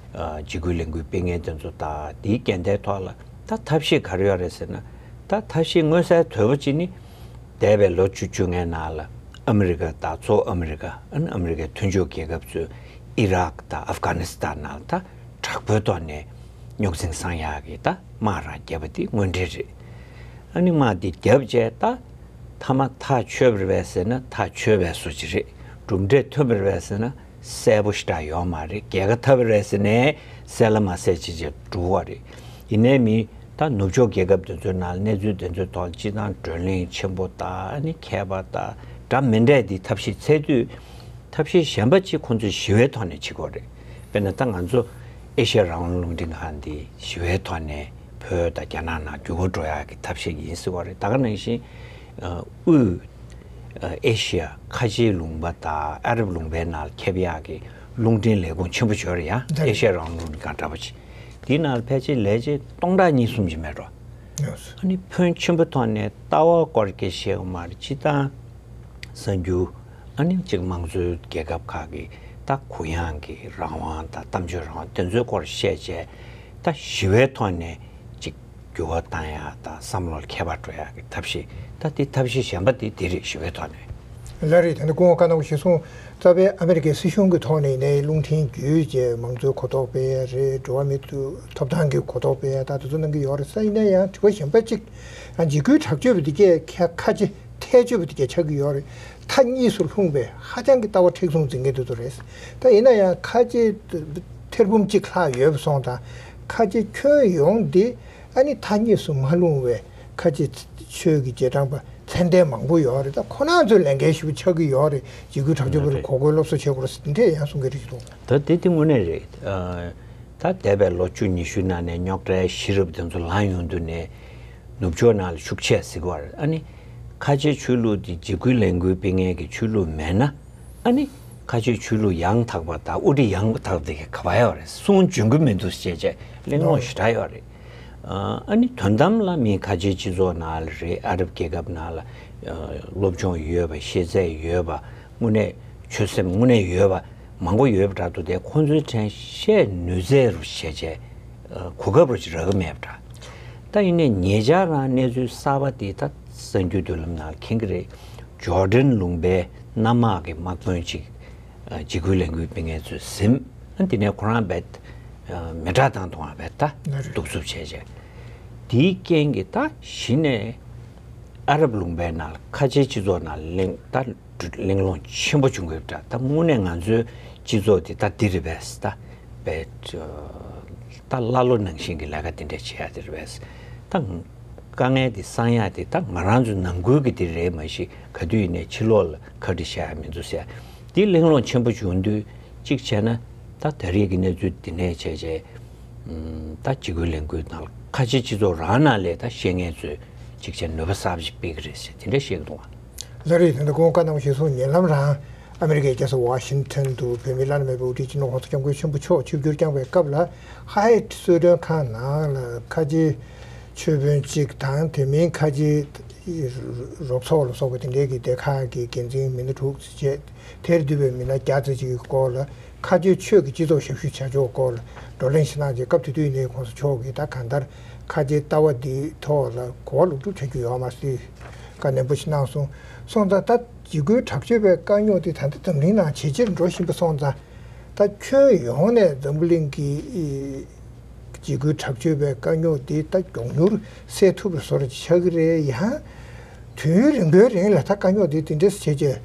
འཇིགས་སྐུལ་ལས་འགུལ་སྤེལ་མཁན་དེ་ཚོ་དང་དེའི་རྐྱེན་དེའི་ཐོག་ལ་ད་ཐབས་ཤེས་ག་རེ་ཡོད་རེད་ཟེར་ན། ད་ཐབས་ཤེས་མངོན་གསལ་དོད་པོ་གཅིག་ནི། འདས་པའི་ལོ་བཅུ་བཅོ་ལྔའི་ནང་ལ་ཨ་མི་རི་ཀ་དང་གཙོ་བོ་ཨ་མི་རི་ཀ་ཨ་ནི་ཨ་མི་རི་ཀའི་མཐུན་ཕྱོགས་རྒྱལ་ཁབ་ཚོས་ཨི་རག་དང་ཨབ་གྷ་ནི་སི་ཐན་ནང་ལ་ད་དྲག་པོའི་ཐོག་ནས་རྙོག་འཛིང་བསང་ཡག་གི་ད་དམག་རང་བརྒྱབ་པ་དེ་དངོས་འབྲེལ་རེད། ཨ་ནི་དམག་དེ་བརྒྱབ་རྗེས་ད་མཐའ་མ་ཐག་ཆོད་པ་རེད་པས་ཟེར་ན་ཐག་ཆོད་པའི་བཟོ་ཅིག་རེད། གྲུབ་འབྲས་ཐོན་པ་རེད་པས་ཟེར་ན། གསལ་པོ་ཞེ་དྲག་ཡོད་མ་རེད། རྒྱལ་ཁ་ཐོབ་པ་རེད་ཟེར་ནས་གསལ་ལ་མ་གསལ་བྱས་བྱས་འགྲོ་བ་རེད། ཡིན་ནའི་མི་ད་ནུབ་ཕྱོགས་རྒྱལ་ཁབ་དེ་ཚོའི་ནང་གནས་ཚུལ་དེ་ཚོའི་ཐོག་སྤྱི་བཏང་བགྲོ་གླེང་ཆེན་པོ་དང་ཨ་ནི་མཁས་པ་དང་འདྲ་མི་འདྲ་དེ་ཐབས་ཤེས་འཚོལ་དུས། ཐབས་ཤེས་གཞན་པ་གཅིག་ཁོང་ཚོས་ཞི་བའི་ཐོག་ནས་བྱེད་དགོས་རེད། དཔེར་ན་ད་ང་ཚོ་ཨེ་ཤ་ཡ་རང་དབང་རླུང་འཕྲིན་ཁང་འདི་ཞི་བའི་ཐོག་ནས་བོད་དང་རྒྱ་ནག་ནང་འགྱུར་བ་འགྲོ་ཡག་གི་ཐབས་ཤེས་ཡིན་ཟེར་བ་རེད། ད་ག་ནང་བཞིན་དབུས། ཨེ་ཤི་ཡ་ཁ་ཆེའི་ལུང་པ་དང་ཨ་རབ་ལུང་པའི་ནང་ལ་ཁྱབ་ཡག་གི་རླུང་འཕྲིན་ལས་ཁུངས་ཆེན་པོ་ཅིག་ཡོད་རེད་ཡ། ཨེ་ཤི་ཡ་རང་དབང་རླུང་འཕྲིན་ཁང་འདྲ་པོ་ཅིག་དེའི་ནང་ལ་ཕལ་ཆེར་ལས་བྱེད་སྟོང་ཕྲག་གཉིས་གསུམ་ཅིག་མེད་འགྲོ། ཨ་ནི་ཕོན་ཆེན་པོ་ཐོག་ནས་ལྟ་བ་སྐོར་སྐད་བཤད་ཡོད་མ་རེད། སྤྱིར་བཏང་གསར་འགྱུར་ཨ་ནི་གཅིག་དམངས་གཙོའི་རྒྱལ་ཁབ་ཁག་གི་ད་གུ་ཡངས་ཀྱི་རང་དབང་དང་གཏམ་བརྗོད་རང་དབང་དེ་ཚོའི་སྐོར་བཤད་བྱས་ད་ཞི་བའི་ཐོག་ནས་གཅིག་འགྱུར་བ་བཏང་ཡག་དང་བསམ་བློ་ལ་ཁྱད་པར་འགྲོ་ཡག་གི་ཐབས་ཤེས། ད་དེ་ཐབས་ཤེས་གཞན་པ་དེ་དེ་རེད། ཞི་བའི་ཐོག་ནས། ལགས་རེད། ད་ནི་སྐུ་ངོ་ཀརྣ་པ་ཞུ་སོང་། རྩ་བའི་ཨ་མེ་རི་ཀའི་སྲིད་གཞུང་གི་ཐོག་ནས་ནས་རླུང་འཕྲིན་བརྒྱུད་བཅས་མང་གཙོའི་གོ་རྟོགས་སྤེལ་ཡ་རེད། འགྲོ་བ་མིའི་ཐོབ་ཐང་གི་གོ་རྟོགས་སྤེལ་ཡ་ད་དེ་ཚོ་གནང་གི་ཡོད་རེད། ས་ཡིན་ན་ཡང་དྲི་བ་གཞན་པ་གཅིག་ཨ་འཇིགས་སྐུལ་དྲག་སྤྱོད་པ་འདི་གས་ཁ་ཁ་ཆེ་ཐལ་སྤྱོད་པ་འདི་གས་ཆགས་ཀྱི་ཡོད་རེད། མཐའ་གཉིས་སུ་ལྷུང་བའི་ཧ་ཅང་གི་ལྟ་བ་མཁྲེགས་བཟུང་འཛིན་མཁན་དེ་ཚོ་རེད། ད་ཡིན་ན་ཡང་ཁ་ཆེ་ཐེར་འབུམ་གཅིག་ལྷག་ཡོད་པ་སོང་ཙང་ཁ་ཆེ་ཁྱོན་ཡོངས་འདི། ཨ་ནི་ཐག་ཉེ་སུ་མ་ལྷུང་བའི་ཁ་ཆེ་ཆོས་ཀྱི་རྗེས་འབྲང་པ་ཚད་ལྡན་མང་པོ་ཡོད་རེད། ད་ཁོ་རང་ཚོའི་ལས་འགན་ཞེ་པོ་ཆགས་ཀྱི་ཡོད་རེད། འཇིགས་སྐུལ་དྲག་སྤྱོད་པ་ལ་རེད། གོ་སྐོན་སློབ་གསོ་བྱེད་དགོས་རེད་འདྲས་ཡང་གསུང་གི་རེད་ཞུ་འདུག་ད་དེ་དེ་དངོས་གནས་རེད། ཨ་ད་འདས་པའི་ལོ་བཅུ་ཉི་ཤུ་ནང་ནས་རྙོག་དྲའི་ཤེས་རབ་དེ་ཚོ་ལངས་ཡོང་དུས་ནས་ནུབ་ཕྱོགས་ནང་ལ་ཤུགས་ཆེ་ཟེར་གི་བ་རེད། ཨ་ནི་ཁ་ཆེ་ཆོས་ལུགས་དེ་འཇིགས་སྐུལ་ལས་འགུལ་སྤེལ་མཁན་གྱི་ཆོས་ལུགས་མེད་ན། ཨ་ནི་ཁ་ཆེའི་ཆོས་ལུགས་ཡང་དག་པ་དང་དབུ་ཁྲིད་ཡང་དག་པ་དེ་ག་བ་ཡོད་རེད། གསུང་འབྱོན་གི་མི་འདུག་ཅེས་བྱས་གླེང་སློང་ཞེ་དྲག་ཡོད་རེད། ཨ་ནི་དོན་དམ་ལ་མི་ཁ་ཆེའི་སྤྱི་ཚོགས་ནང་ལ་རེད། ཨ་རབ་རྒྱལ་ཁབ་ནང་ལ་སློབ་སྦྱོང་ཡོད་པ། ཤེས་ཚད་ཡོད་པ། དངོས་གནས་ཆོད་སེམས་དངོས་གནས་ཡོད་པ་མང་པོ་ཡོད་པ་འདྲ་འདུག་དེ་ཁོང་ཚོའི་དྲན་ཤེས་ནུས་རྩལ་རུ་བྱས་བྱས་གོ་སྐབས་རུ་ཅིག་རག་གི་མེད་པ་འདྲ། ད་ཡིན་ནའི་ཉེ་ཆར་རང་གནས་ཚུལ་གསར་པ་དེ་ད་གསར་འགྱུར་མདུན་ལམ་ནང་མཁྱེན་གི་རེད། ཇོར་ཌན་ལུང་པའི་གནམ་དམག་གི་དམག་དཔོན་ཅིག་འཇིགས་སྐུལ་ལས་འགུལ་སྤེལ་མཁན་ཚོས་ཟིན། ཨ་དེ་ནས་ཁོ་རང་རྦད་མེ་སྲེག་བཏང་བཏང་བ་རྦད་ད་གདུག་རྩུབ་བྱས་བྱས། དེའི་རྐྱེན་གྱིས་ད་གཞི་ནས་ཨ་རབ་ལུང་པའི་ནང་ལ་ཁ་ཆེའི་སྤྱི་ཚོགས་ནང་གླེང་ད་གླེང་སློང་ཆེན་པོ་བྱུང་གི་རེད་འདྲ། ད་དངོས་གནས་ང་ཚོའི་སྤྱི་ཚོགས་འདི་ད་འདི་རེད་པས། ད་རྦད་ད་ཀླ་ཀློ་ནང་བཞིན་གྱི་ལས་ཀ་འདི་འདྲ་བྱེད་ཡ་འདི་རེད་པས། ད་དཀའ་ངལ་འདི་སང་ཡ་འདི་ད་ང་རང་ཚོའི་ནང་ཁུལ་གྱི་འདི་རེད་མ་གཞི་ག་དུས་ཡིན་ནའི་ཕྱི་ལོགས་ལ་ཁ་བྲི་བྱ་ཡ་མི་འདུག་ཟེར་ཡ་འདི་གླེང་སློང་ཆེན་པོ་བྱུང་དུས་གཅིག་བྱས་ན་ད་ད་རེས་ཀྱི་གནས་ཚུལ་འདི་ནས་བྱས་བྱས་ད་འཇིགས་སྐུལ་ལས་འགུལ་ནང་ལ་ ཁ་ཆེ་སྤྱི་ཚོགས་རང་ནང་ལས་ད་བཤད་མཁན་ཚོས་གཅིག་བྱས་ནུས་པ་གསར་པ་ཞིག་སྤེལ་གི་རེད་ཟེར་དེ་འདྲ་བཤད་གི་འདུག་ཨ། ལགས་རེད། ད་ལྟ་ཁོང་བཀའ་གནང་བ་ཞུས་སོང་། ཉེ་ལམ་རང་ཨ་མི་རི་ཀའི་རྒྱལ་ས་ཝ་ཤིང་ཊོན་དུ་བོད་མིའི་བླ་ན་མེད་པའི་དབུ་ཁྲིད་སྤྱི་ནོར་༸གོང་ས་༸སྐྱབས་མགོན་ཆེན་པོ་མཆོག་ཆིབས་བསྒྱུར་བསྐྱངས་པའི་སྐབས་ལ་ཧ་ཡེ་ཊི་གསོལ་མགྲོན་ཁང་ནང་ལ་ཁ་ཆེ་ཆོས་དཔོན་གཅིག་དང་དེ་མིན་ཁ་ཆེ་རོགས་ཚོགས་ལ་སོགས་པ་དེ་འདྲའི་གི་སྡེ་ཁག་གི་འགན་འཛིན་མི་སྣ་དྲུག་བཅས་དེར་འདུས་པའི་མི་སྣ་བརྒྱ་ཙམ་ཅིག་གི་སྐོར་ལ་ཁ་ཆེ་ཆོས་ཀྱི་སྤྱི་ཚོགས་ཞབས་ཞུ་བྱ་ཕྱོགས་སྐོར་ལ་བགྲོ་གླེང་ཞིག་གནང་རྗེས། སྐབས་དེ་དུས་ཡིན་ནའི་༸གོང་ས་མཆོག་གིས་ད་གང་ལྟར་ཁ་ཆེའི་ལྟ་བ་འདིའི་ཐོག་ལ་གོ་བ་ལོག་སྒྲུབ་བྱ་རྒྱུ་ཡོད་མ་རེད་ཟེར་བཀའ་ནན་པོ་ཞིག་གནང་སོང་། སོང་ཙང་ད་འཇིགས་སྐུལ་དྲག་སྤྱོད་པའི་དཀའ་རྙོག་དེ་ད་ལྟ་འཛམ་གླིང་ནང་ཇེ་ཆེར་འགྲོ་བཞིན་པ་སོང་ཙང་། ད་ཁྱོན་ཡོངས་ནས་འཛམ་བུ་གླིང་གི་འཇིགས་སྐུལ་དྲག་སྤྱོད་པའི་དཀའ་རྙོག་འདི་ད་མགྱོགས་མྱུར་སེལ་ཐུབ་པའི་བཟོ་འདྲ་ཅིག་ཆགས་ཀྱི་རེད། ཡང་དུས་ཡུན་རིང་པོའི་རིང་ལ་ད་དཀའ་རྙོག་འདི་དེ་འདྲས་བྱས་རྗེས་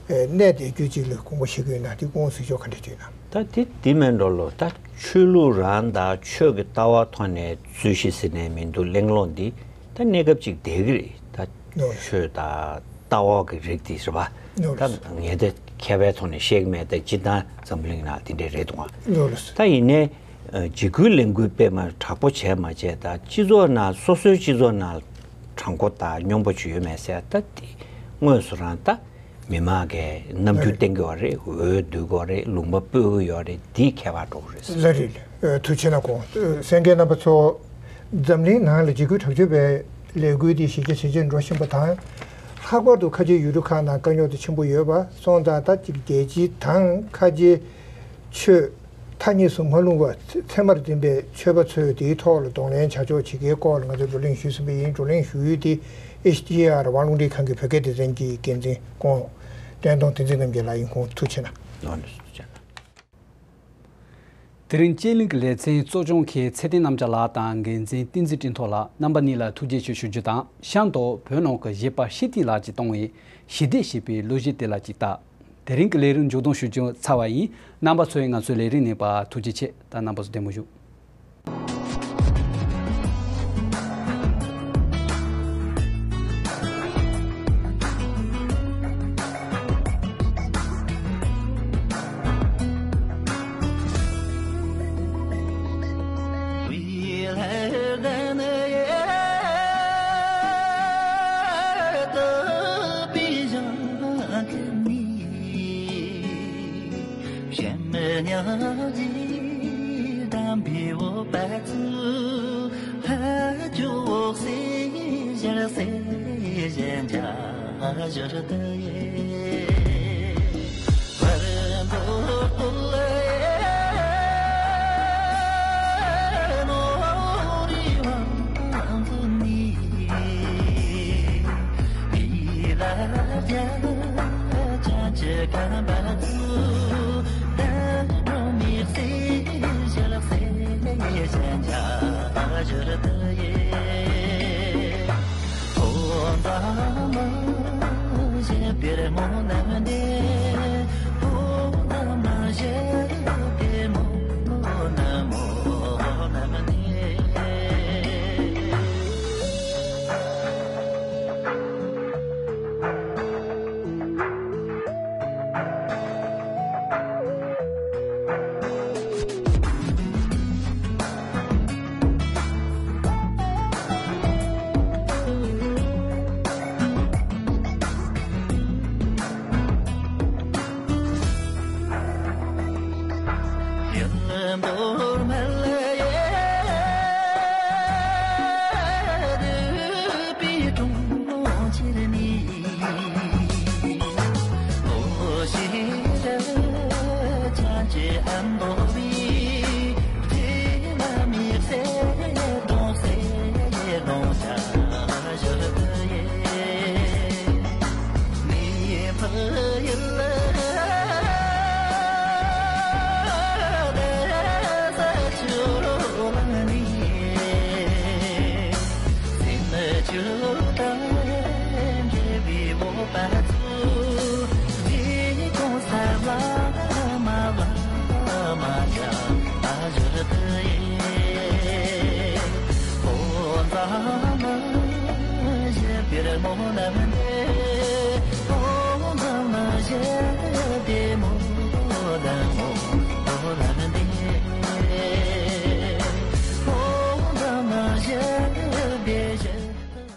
གནས་བསྡད་རྒྱུ་ཅིག་ལ་དགོངས་པ་བཞེས་ཀྱི་ཡོད་ན། དེ་སྐུ་ངོ་ཟུར་ཞོགས་ག་འདྲས་བྱས་ན། ད་དེ་དེ་མིན་འགྲོ་ལོ། ད་ཆོས་ལུགས་རང་དང་ཆོས་ཀྱི་ལྟ་བ་ཐོག་ནས་རྩོད་གཞི་ཟེར་ནས་མི་འདུག་གླེང་སློང་འདི་ད་གནས་སྐབས་ཅིག་བསྡད་ཀྱི་རེད། ད་ནོ། ཆོས་དང་ལྟ་བ་གི་རིགས་དེ་རེད་པ། ནོ། ད་ངས་དེ་མཁས་པའི་ཐོག་ནས་བཤད་ཀྱི་མེད། ད་སྤྱིར་བཏང་འཛམ་བུ་གླིང་ནང་དེ་འདྲས་རེད་འདུག་ཨ། ནོ་ལགས། ད་ཡིན་ནའི་འཇིགས་སྐུལ་ལས་འགུལ་དཔེ་མ་དྲག་པོ་བྱས་མ་བྱས། ད་སྤྱི་ཚོགས་ནང་སོ་སོའི་སྤྱི་ཚོགས་ནང་དྲང་པོ་དང་སྙོམས་པོ་ཅིག་ཡོད་མེད་ཟེར། ད་དེ་དངོས་སུ་རང་ད་མི་མང་གིས་རྣམ་འགྱུར་བསྟན་གྱི་ཡོད་རེད། འོས་བསྡུ་དགོས་རེད། ལུང་པ་སྤོ་གི་ཡོད་རེད། དེའི་ཁྱད་པར་འགྲོ་གི་རེད། ལགས་རེད། ཨ། ཐུགས་རྗེ་གནང་། གསན་མཁན་རྣམ་པ་ཚོ། འཛམ་གླིང་ནང་ལ་འཇིགས་སྐུལ་དྲག་སྤྱོད་པའི་ལས་འགུལ་འདི་ཞི་རྒྱས་ཇེ་ཆེར་འགྲོ་བཞིན་པ་དང་། ལྷག་པར་དུ་ཁ་ཆེའི་ཡུལ་གྲུ་ཁག་ནང་དཀའ་རྙོག་དེ་ཆེན་པོ་ཡོད་པ་སོང་ཙང་། ད་ཅིག་རྒྱལ་སྤྱི་དང་ཁ་ཆེའི་ཆོས་ཐ་སྙད་སུ་མ་ལྷུང་བ་ཚད་མར་འཛིན་པའི་ཆོས་པ་ཚོས་དེའི་ཐོག་ལ་གདོང་ལེན་བྱ་ཕྱོགས་ཇི་དགེའི་སྐོར་ལ་ང་ཚོས་བགྲོ་གླེང་ཞུས་ཟིན་པ་ཡིན། བགྲོ་གླེང་ཞུ་ཡུལ་དེ་ཨེཆ་ཌི་ཨར་དབང་ལུང་འདྲེན་ཁང་གི་བོད་སྐད་སྡེ་ཚན་གྱི་འགན་འཛིན་སྐུ་ངོ་བསྟན་སྟོང་བསྟན་འཛིན་རྣམ་རྒྱལ་ལགས་ཡིན། ཁོང་ཐུགས་རྗེ་གནང་། ལགས་ནས་སུ་བྱས་ན། དེ་རིང་དཔྱད་གླེང་གི་ལེ་ཚན་གཙོ་སྐྱོང་མཁན་ཚེ་བརྟན་རྣམ་རྒྱལ་ལགས་དང་འགན་འཛིན་བསྟན་འཛིན་སྤྲིན་ཐོགས་ལགས། རྣམ་པ་གཉིས་ལ་ཐུགས་རྗེ་ཆེ་ཞུ་རྒྱུ་དང་། གཤམ་དུ་བོད་ནང་གི་གཞས་པ་ཤེས་ཐིག་ལགས་ཀྱིས་གཏོང་བའི་ཞི་བདེ་ཞེས་པའི་གླུ་གཞས་དེ་ལ་ཅིག་ལྟ། དེ་རིང་གི་ལས་རིམ་མཇུག་སྡོམ་ཞུ་རྒྱུ་ཚར་བ་ཡིན། རྣམ་པ་ཚོས་ང་ཚོའི་ལས་རིམ་གནས་པར་ཐུགས་རྗེ་ཆེ། ད་རྣམ་པ་ཚོ་བདེ་མོ་བཞུགས།